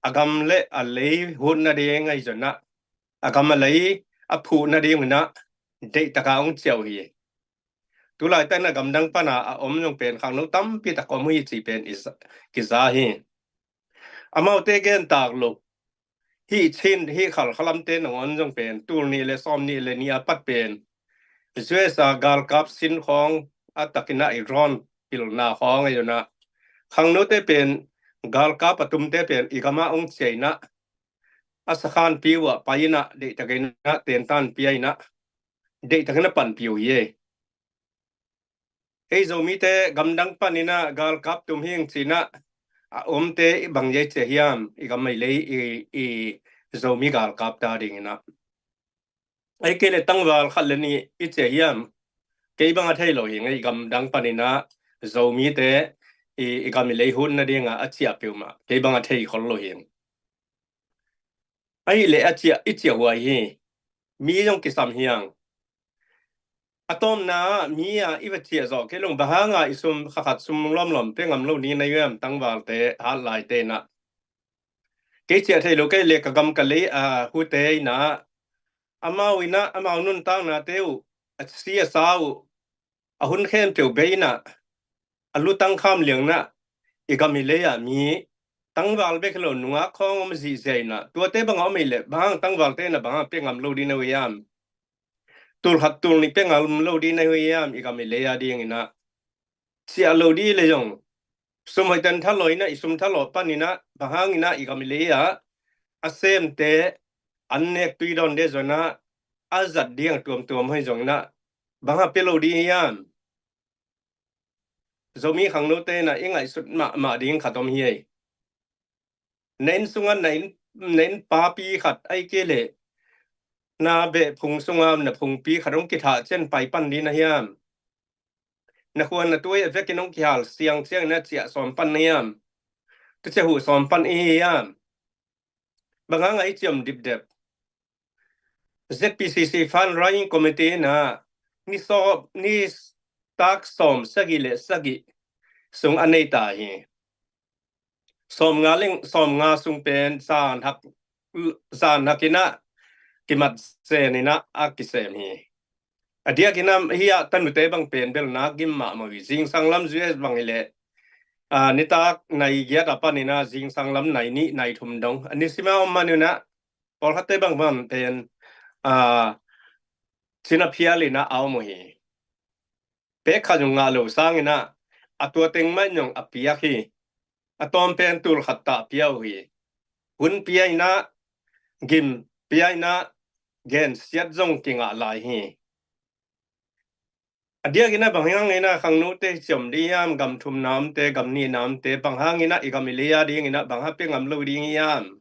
a gam le a lei hut nading ahi zongin ah, a gam a lei a phuh nading inah deihtak a hong ciah uh hi. Tulaitak inah gamdang pan a a om zong pen khangno tampi tak om uh hi cih pen i za, kiza hi. Amaute gen tak lo, hih Chin, hih Khalkha lamte nangawn zong pen tul nih le sawm nih le nih a pat pen U S a galkap sin khawng, a tak inah i drone pilna khawng ahi zongin ah, khangnote pen galkap a tumte pen i gam ah hong ciah inah, a sakhanpi uh ah pai inah, deihtak inah tentan pia inah, deihtak inah panpih uh hi. Ei Zomite gamdang pan inah galkap tum hi ing ci inah a omte bang hi a ciah hiam? I gam a lei, i, i Zomi galkapte ading inah. Ahih kei leh tangval khat le nih i ciah hiam? Kei bang a thei lo hi ing. I gamdang pan inah Zomite i, i gam i lei hut nading a a ciah peuhmah kei bang a thei khol lo hi ing. Ahih leh a ciah, i ciah huai hi. Mi zong kisam hi ing. A tawpna ah mi a i va ciah zawh kei lo, bang hang a i sum, kha khat sum lawmlawm pia ngam lo ding na hiam, tangvalte, hat laite inah? Kei ciah thei lo kei leh ka gam ka lei a hute inah, amau inah amau nuntaknate uh, a si a sa uh, a hun khempeuh bei inah a lutang kham liang inah, i gam i lei ah mi tangval bek hi lo, nungak khawng om zihziah inah, tuate bang a om ahih leh bang hang tangvalte inah bang hang pia ngam lo ding na uh hiam? Tul khat tul nih pia ngam lo ding na uh hiam i gam i lei ading inah? Ciah lo ding le zong, sum hoih ten thalawh inah, i sum thalawh pan inah, bang hang inah i gam i lei ah a semte, an nek tui dawn de zongin ah, a zat ding a tuamtuam hoih zong inah bang hang pia lo ding hiam? Zomi khangnote inah i ngaihsut mahmah ding khat om hi ei. Na inn sungah na inn, na inn papi khat, ahih kei leh na beh phung sungah na phungpi khat hong kithah ciang pai pan ding na hiam? Na khua na tui a vekin hong kihal siang ciangin a ciah sawm pan na hiam? Tua ciah huh sawm pan i hi hiam? Bang hang a i ciam dipdep? Z P C C Fundraising Committee inah ni sawm, ni tak sawm sagih le sagih sung a nei ta hi. Sawm nga leng, sawm nga sung pen zan hak, zan hak inah kimat zen inah a kisem hi. A diak inah hih ah tanute bang pen bel nak gim mahmah hi. Zingsang lam U S bang hi leh, a, nitak nai giat a pan inah zingsang lam nai nih nai thum dong. A nisim a om man inah pawlkhatte bang bang pen, a, cina phial inah a om uh hi. Pek khat zong ngah lo sang inah a tua teng mah in zong a piak hi. A tawm pen tul khat tah pia uh hi. Hun pia inah, gim pia inah, gensiat zong kingah lai hi. A diak inah bang hang inah khangnote ciam ding hiam, gam thum namte, gam nih namte, bang hang inah i gam i lei ading inah bang hang pia ngam lo ding hiam?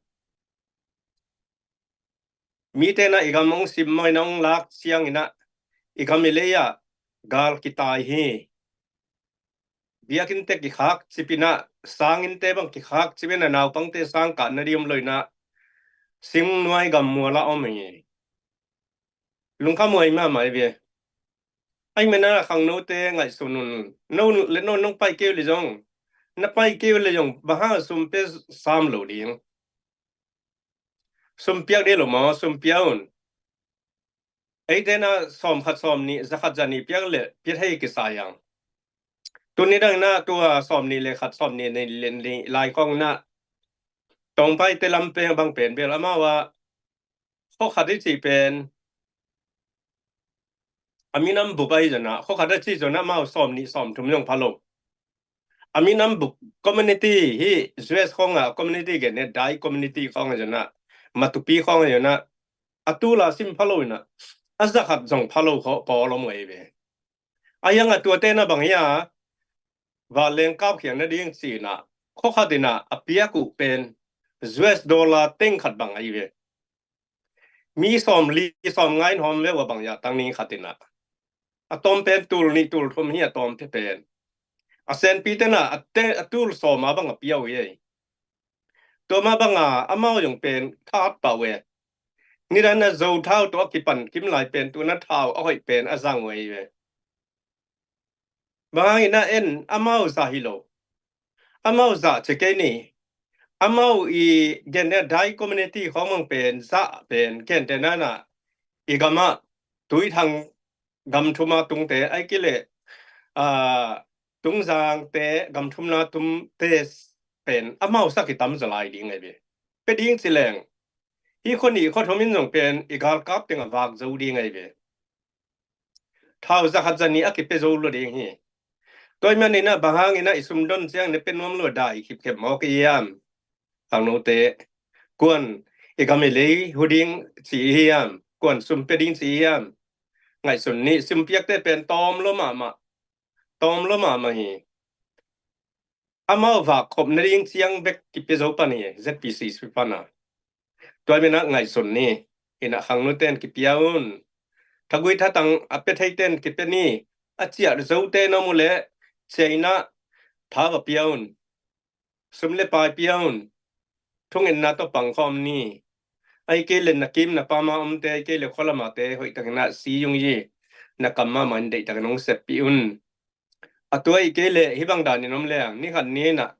Mite inah i gam hong simmawh inah hong lak ciang inah i gam i lei ah gal kitai hi. Biakinnte kikhak cip inah, sanginnte bang kikhak cip inah, naupangte sang kah nading om lo inah singnuai gammual ah om hi. Lungkham huai mahmah hi ve. Ahih manin ah khangnote ngaihsun un. No le no nong pai kei uh le zong, na pai kei uh le zong bang hang a sum pia sam lo ding? Sum piak ding lo maw? Sum pia un. Eite inah sawm khat sawm nih, za khat za nih piak leh pia thei kisa hi hang. Tuni dang inah tua sawm nih le khat, sawm nih le nih lai khawng inah Tawngpaite lam pen bang pen bel amau ah khua khat i cih pen a minam bup ahi zongin ah, khua khat a cih zongin ah amau sawm nih sawm thum zong pha lo. A minam bup community hi, U S khawng ah community gen ne, Dai community khawng ahi zongin ah, Matupi khawng ahi zongin ah, a tul a sim pha lo inah, a za khat zong pha lo khawng pawl om ngei ve. A hiang a tuate inah bang hi a, vanleng kapkhial nading ci inah khua khat inah a piak uh pen U S dollar teng khat bang ahi ve. Mi sawm li sawm nga in hawm ve uh a bang hi a, tang ni khat inah. A tawm pen tul nih tul thum hi a tawm pia pen. A senpite inah a te, a tul sawm a bang a pia uh hi. Tua mah bang a amau zong pen khat pah uh e. Nidang inah Zothau tawh a kipan kim lai pen tu inah thau a hoih pen a zang uh ahi ve. Bang hangin ah en amau zah hi lo. Amau zah ci kei ni. Amau i gen dai community khawng mang pen zah pen gen te nana i gamah Tuithang gam thuma tungte ai kile a Tungzangte gam thumna tumte pen amau sak i tam zalai ding ai ve. Pe ding ci leng hi khuani khuathumin zong pen i galkap tengah vak zo ding ai ve. Thau zakhat zani a kipia zo lo ding hi. Tua i maninah bang hanginah i sumdon ciang ne pe nuam lo dai khipkhep mawk i hiam? Khangnote kuan i gam i lei hu ding ci i hiam? Kuan sum pia ding ci i hiam? Ngaihsun ni, sumpiakte pen tawm lo mahmah. Tawm lo mahmah hi. Amau vak khop nading ciang bek kipia zo pan hi, Z P C C pana. Tua minah ngaihsun ni. Inah khangnu ten kipia un. Thagui thatang a pia thei ten kipia ni. A ciah zote na mu le ciah inah tha va pia un. Sum le pai pia un. Thungetna tawh pangkhawm ni. Ai kei le na kim na pama omte ai kei le khualamate hoihtakinah si yung yi. Na kam mahmah in deihtakin hong seppih un. A tua i kei le hi bang danin om le ni khat ni inah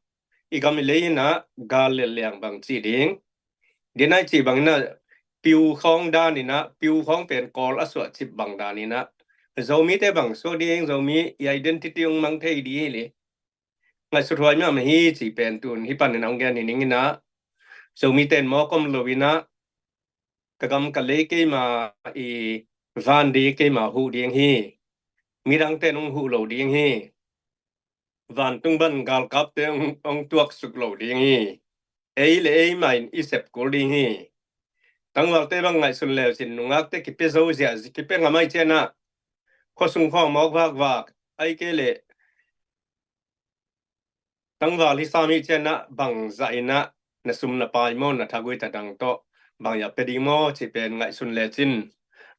i gam i lei inah gal le liang bang ci ding. Dinai ci bang inah piu khawng dan inah piu khawng pen kawl a suah cip bang dan inah Zomite bang suak ding, Zomi i identity hong mang thei ding hi le. Ngaihsut huai miam hi ci pen tun hi panin hong gen hi ning inah Zomite in mawk om lo inah ka gam ka lei keima i van ding keima huh ding hi. Midangte in hong huh lo ding hi. Vantung ban galkapte hong, hong tuaksuk lo ding hi. Ei le ei mah in i sep kul ding hi. Tangvalte bang ngaihsun leucin nungakte kipia zo ziah kipia ngam ai cianah khuasung khawng mawk vakvak ai kei le tangval hi sam hi cianah bang zah inah na sum na pai maw, na thagui thatang tawh bang ya pia ding maw ci pen ngaihsun lecin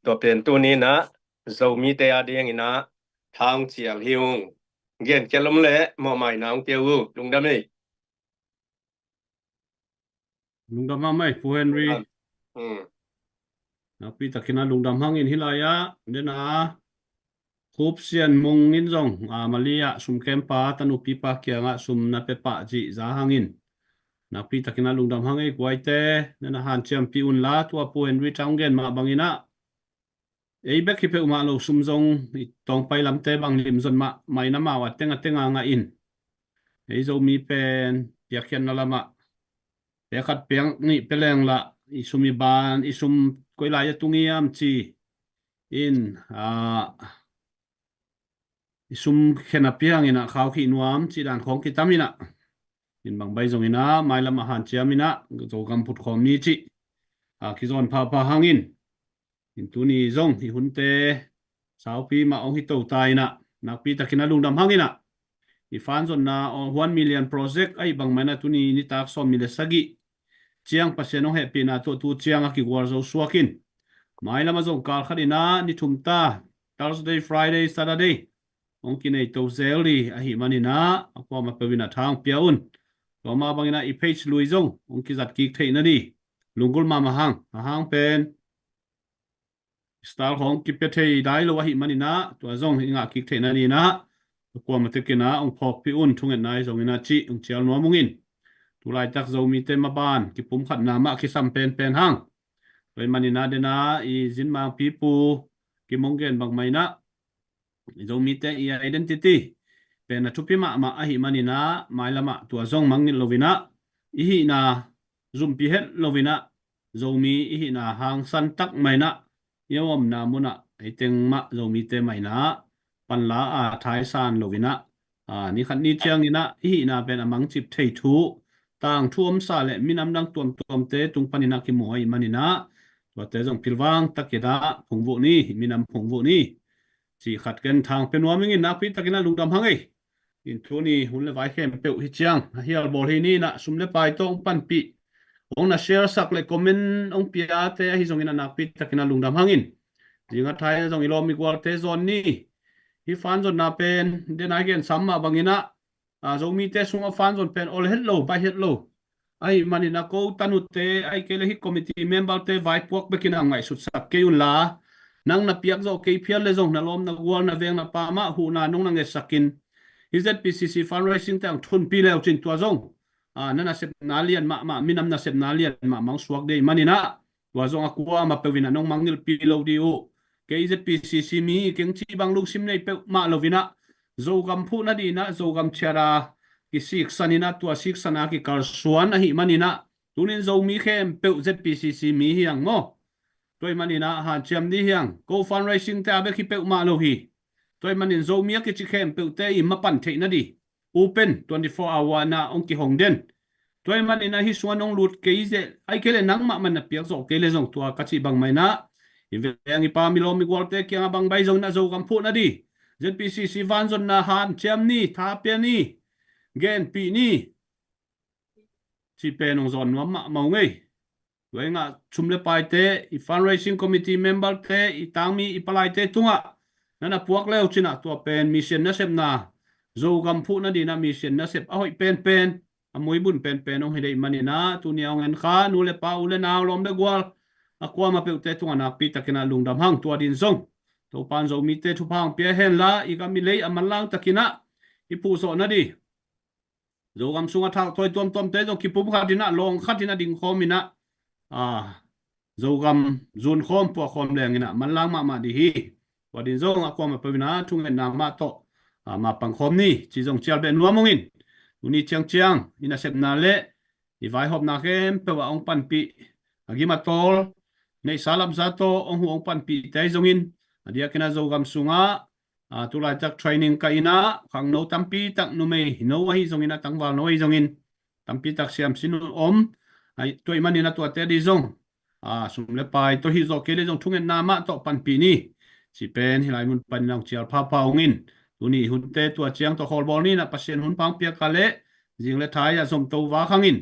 tua pen tuni inah Zomite a ding inah thang cial hi ung. Gen kial om le mawhmaina hong pia uh. Lungdam ei. Lungdam hang mai Pu Henry. Lungdam. Hmm. Nakpi takin a lungdam hangin hi lai-ah dena Khup Sian Mung in zong a Mali ah sum kempa tanupipa kiangah sum na pepah cih za hangin nakpi takin a lungdam hang ei kuaite. Dena hanciampih unla tua Pu Henry thang gen mah banginah ei bek hi peuhmah lo sum zong i tawngpai lamte bang limzon mah maina mau a teng a tenga ngah in ei Zomi pen piakkhiatna lamah pia khat piang nih pia lenglah i sum i ban i sum koi lai a tung hiam ci in a i sum khen a piang inah khaukhih nuam cih dan khawng kitam inah in bang bai zong inah mailam a hanciam inah Zogam phutkhawm ni cih a kizawn phapha hangin in tuni zong i hunte saupi mah hong hi to ta inah nakpi takin a lungdam hang inah i fanzonna one million project ahi bangmah inah tuni nitak sawm mi le sagih ciang Pasian hong hehpihna tuahtu ciang a kigual zo suakin mailam a zong kal khat inah ni thum ta Thursday, Friday, Saturday hong kinei to zel di ahi maninah a kuama peuh inah thang pia un. Tua mah banginah i page lui zong hong kizat kik theihna di lunggulh mahmah hang a hang pen star hong kipia thei dai lo ahi maninah tua zong i ngah kik theihna ninah a kuama tekinah hong phawkpih un. Thungetna i zonginah cih hong cial nuam ungin tulaitak Zomite maban kipumkhatna mah kisam penpen hang. Tua i maninah dena i zinmangpipu kimong gen bangmah inah Zomite i identity pen a thupi mahmah ahi maninah mailamah tua zong mangngilh loinah i hihna zumpi het loinah Zomi i hihna hangsan tak mah inah i omna munah ei teng mah Zomite mah inah panla a thaisan loinah a ni khat ni cianginah i hihna pen a mangcip thei thu tangthu omsa le minam dang tuamtuamte tung paninah kimu ahi maninah tuate zong pilvang takinah phungvuh ni, minam phungvuh ni. Cih khat ken thang pia nuam ingin nakpi takinah lungdam hang ei. In tuni hun le vai khempeuh hi ciang a hial bawl hi ninah sum le pai tawh hong panpih hong na share sak le comment hong piate ahi zongin a nakpi takinah lungdam hangin. Zinga thai zong i lawm i gualte zawn ni. Hi fanzonna pen dena i gen sam mah banginah a Zomite sungah fanzon pen ol het lo, bai het lo. Ahi manin a ko tanute ahi kei le hi committee memberte vaipuak bekin a ngaihsutsak kei unla nang na piak zawh kei phial le zong na lawm na gual na veng na pamah huhna nong na ngetsakin Hih Z P C C fundraising te ang thunpi leu cin tua zong, a, na nasepna lian mahmah, minam nasepna lian mahmah hong suak dei maninah, tua zong a kuamah peuh inah nong mangngilhpi lo dih uh. Kei Z P C C mi keng ci bang lungsim nei peuhmah lo inah, Zogam phuhna dinah Zogam ciat a kisiksan inah tua siksan a kikalsuan ahih maninah, tunin Zomi khempeuh Z P C C mi hi ang maw. Tua ahih maninah hanciam ni hi ang. Ko fundraising te a bek hi peuhmah lo hi. Tua ahih manin Zomi a kici khempeuhte i mapan theihna dih open twenty-four hour na hong kihong den. Tua ahih maninah hih sungah nong lut kei zeh, ahih kei leh nangmah man na piak zawh kei leh zong tua ka cih bangmah inah, i veng i pa milawm migualte kiangah bang bai zong inah Zogam phuhna dih Z P C C vanzonna hanciam ni, tha pia ni, genpih ni. Cih pen hong zawn nuam mahmah ung ei. Tua i ngah sum le paite, i fundraising committee memberte, i tangmi, i palaite tungah na na puak leu cinah tua pen mission nasepna, Zogam phuhna dinah mission nasep a hoih penpen, a muibun penpen hong hi deih maninah, tuni a hong en kha nu le pa, u le nau, lawm le gual, a kuamah peuhte tungah nakpi takinah lungdam hang. Tua din zong Topan Zomite thupha hong pia henla, i gam i lei a manlang takinah i phuhzawhna dih Zogam sungah thak tawi tuamtuamte zong kipumkhat inah, lawng khat inah dingkhawm inah, a, Zogam zunkhawm puahkhawm leng inah manlang mahmah dih hi. Tua din zong a kuamah peuh inah thungetna mah tawh, a, mapang khawm ni ci zong cial beh nuam ung in. Tuni ciangciang i nasepna le i vaihawmna khempeuh ah hong panpih, a gim a tawl, neihsa lamsa tawh hong huh hong panpihte zongin, a diakinah Zogam sungah, a, tulaitak training ka inah khangno tampitak, numei no ahi zongin, a tangval no ahi zongin tampitak siamsin om. Tua ahih maninah tuate dih zong, a, sum le pai tawh hi zawh kei leh zong thungetna mah tawh panpih ni. Cih pen hih lai mun panin hong cial phapha ung in. Tuni hunte tua ciang tawh khawlbawl ni inah, Pasian hun pha hong piak a leh zing le thai ah zomto vak hang in.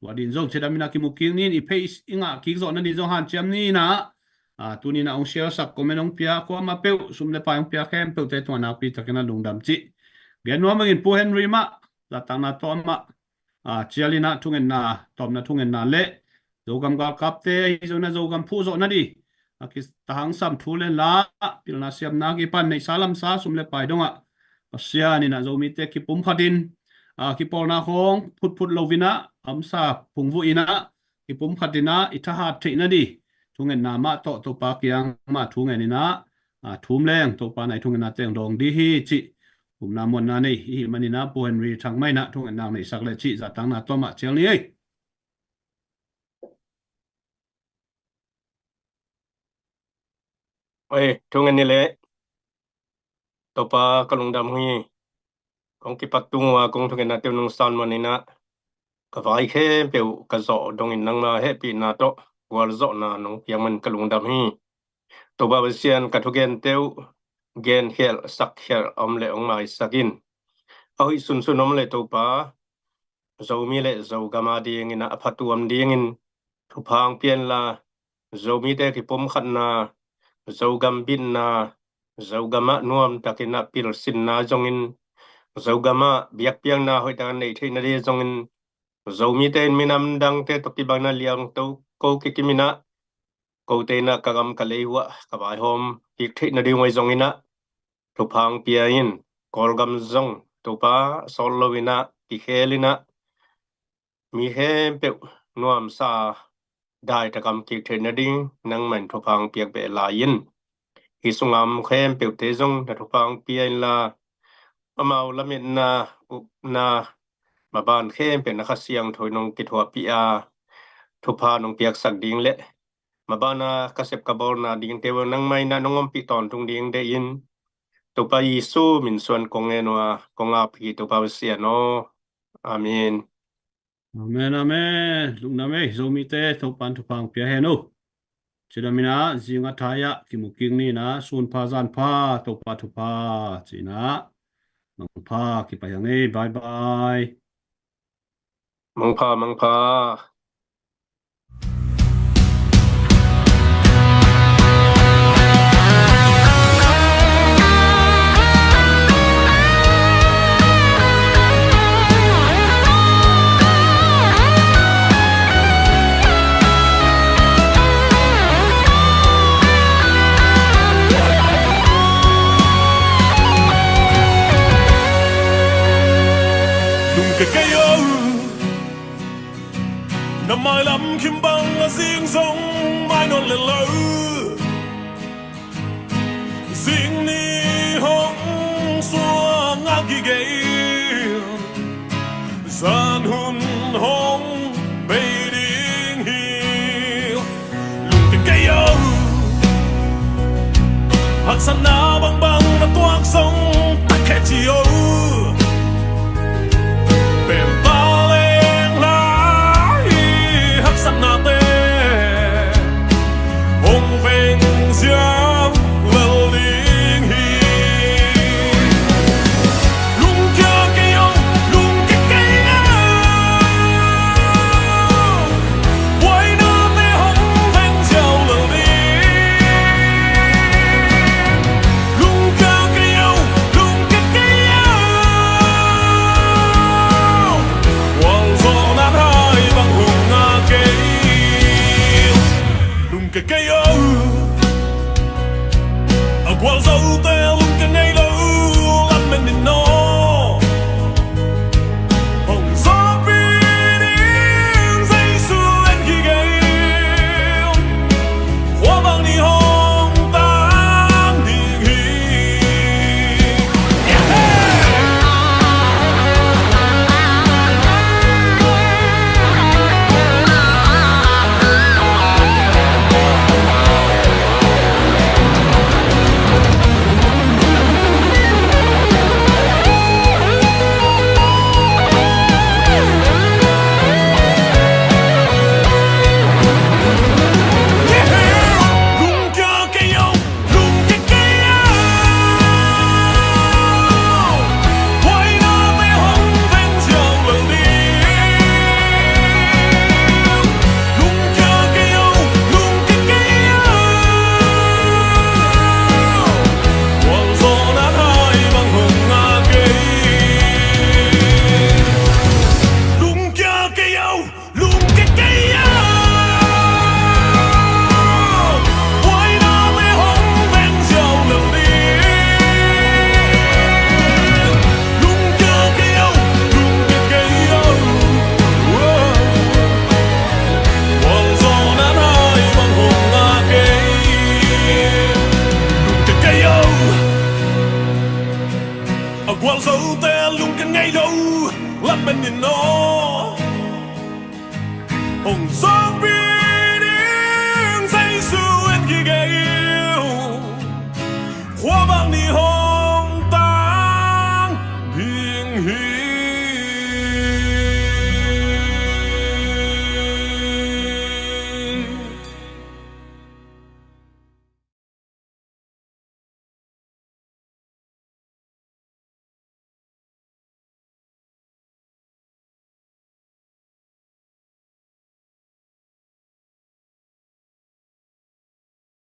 Tua din zong cidam inah kimu kik ni in, i page i ngah kik zawhna din zong hanciam ni inah, a, tuni inah hong share sak, comment hong pia, kuamah peuh sum le pai hong pia khempeuhte tungah nakpi takinah lungdam cih gen nuam ung in. Pu Henry mah, zahtakna tawh amah, a, cial inah thungetna, tawpna thungetna le Zogam galkapte ahi zongin a Zogam phuhzawhna dih a kitahangsam thu le la, pilna siamna kipan neihsa lamsa sum le pai dongah Pasian inah Zomite kipumkhat in, a, kipawlna khawng phutphut lo inah, a omsa phungvuh inah kipumkhat inah i thahat theihna dih thungetna mah tawh Topa kiang mah thu ngen inah, a, thum leng Topa inah i thungetna teng dawng dih hi cih upna muanna nei i hih maninah Pu Henry Thang mah inah thungetna neihsak le cih zahtakna tawh amah cial ni ei. Oi, thungen ni le. Topa ka lungdam hi. Kong kipat tung uh a kong thungetna teuh nong san man inah, ka vai khempeuh ka zawh dongin nangma hehpihna tawh gualzawhna nong piak man ka lungdam hi. Topa Pasian, ka thugen teuh genkhial sakkhial om le hong maisak in. A hoih sunsun om le Topa, Zomi le Zogam a dingin a phatuam dingin thupha hong pia inla, Zomite kipumkhatna, Zogam bitna, Zogam ah nuamtakin a pilsinna zongin, Zogam ah biakpiakna hoihtak a neih theihna ding zongin, Zomite in minam dangte tawh kibang inah liangto ko kikim inah, kote inah ka gam ka lei uh ah ka vaihawm kik theihna ding uh ahi zongin ah, thupha hong pia in. Kawlgam zong Topa sawt lo inah kikhel inah, mi khempeuh nuamsa daitak a om kik theihna ding nangmah in thupha hong piak beh lai in. Hih sungah a om khempeuhte zong na thupha hong pia inla, amau lametna, upna, maban khempeuh na Kha Siangtho in hong kithuahpih a, thupha nong piaksak ding le maban a ka sep ka bawlna dingte uh nangmah inah nong ompih tawntung ding deih in, Topa Jesu min suan kong ngen uh a kong ap hi, Topa Pasian aw. Amen. Amen, amen. Lungdam ei, Zomite Topan thupha hong pia hen uh. Cidam inah zing a thai ah kimu kik ni inah, sun pha zan pha, Topa thupha ci inah, mangpha, kipai hang ei. Bye bye. Mangpha, mangpha. Ai lam khim bang a zing zong mai nawn lel lo. Zing ni hong suang a gige, zan hun hong bei ding hi. Lungkia kei o. Haksatna bangbang na tuak zong tak khe ci o. Pen ta leng lai haksatnate hong veng ziau lel ding hi. Lungkia kei o, lungkia kei o. Buainate hong veng ziau lel ding. Lungkia kei o, lungkia kei o. Gualzawhna hai bang hong ngak kei. Lungkia kei o. A gualzote lungkia ngei lo, lamen in aw. Hong zawhpih ding Jesu en hi gei. Khua bang ni hong tang ding hi. Lungkia kei o, lungkia kei o. Buainate hong veng ziau lel ding. Lungkia kei o, lungkia kei o. Gualzawhna hai bang hong ngak kei. Lungkia kei o, lungkia kei o. Buainate hong veng ziau lel ding. Lungkia kei o, lungkia kei o. Gualzawhna hai bang hong ngak kei. Lungkia kei o. A gualzote lungkia ngei lo, lamen in aw. Hong zawhpih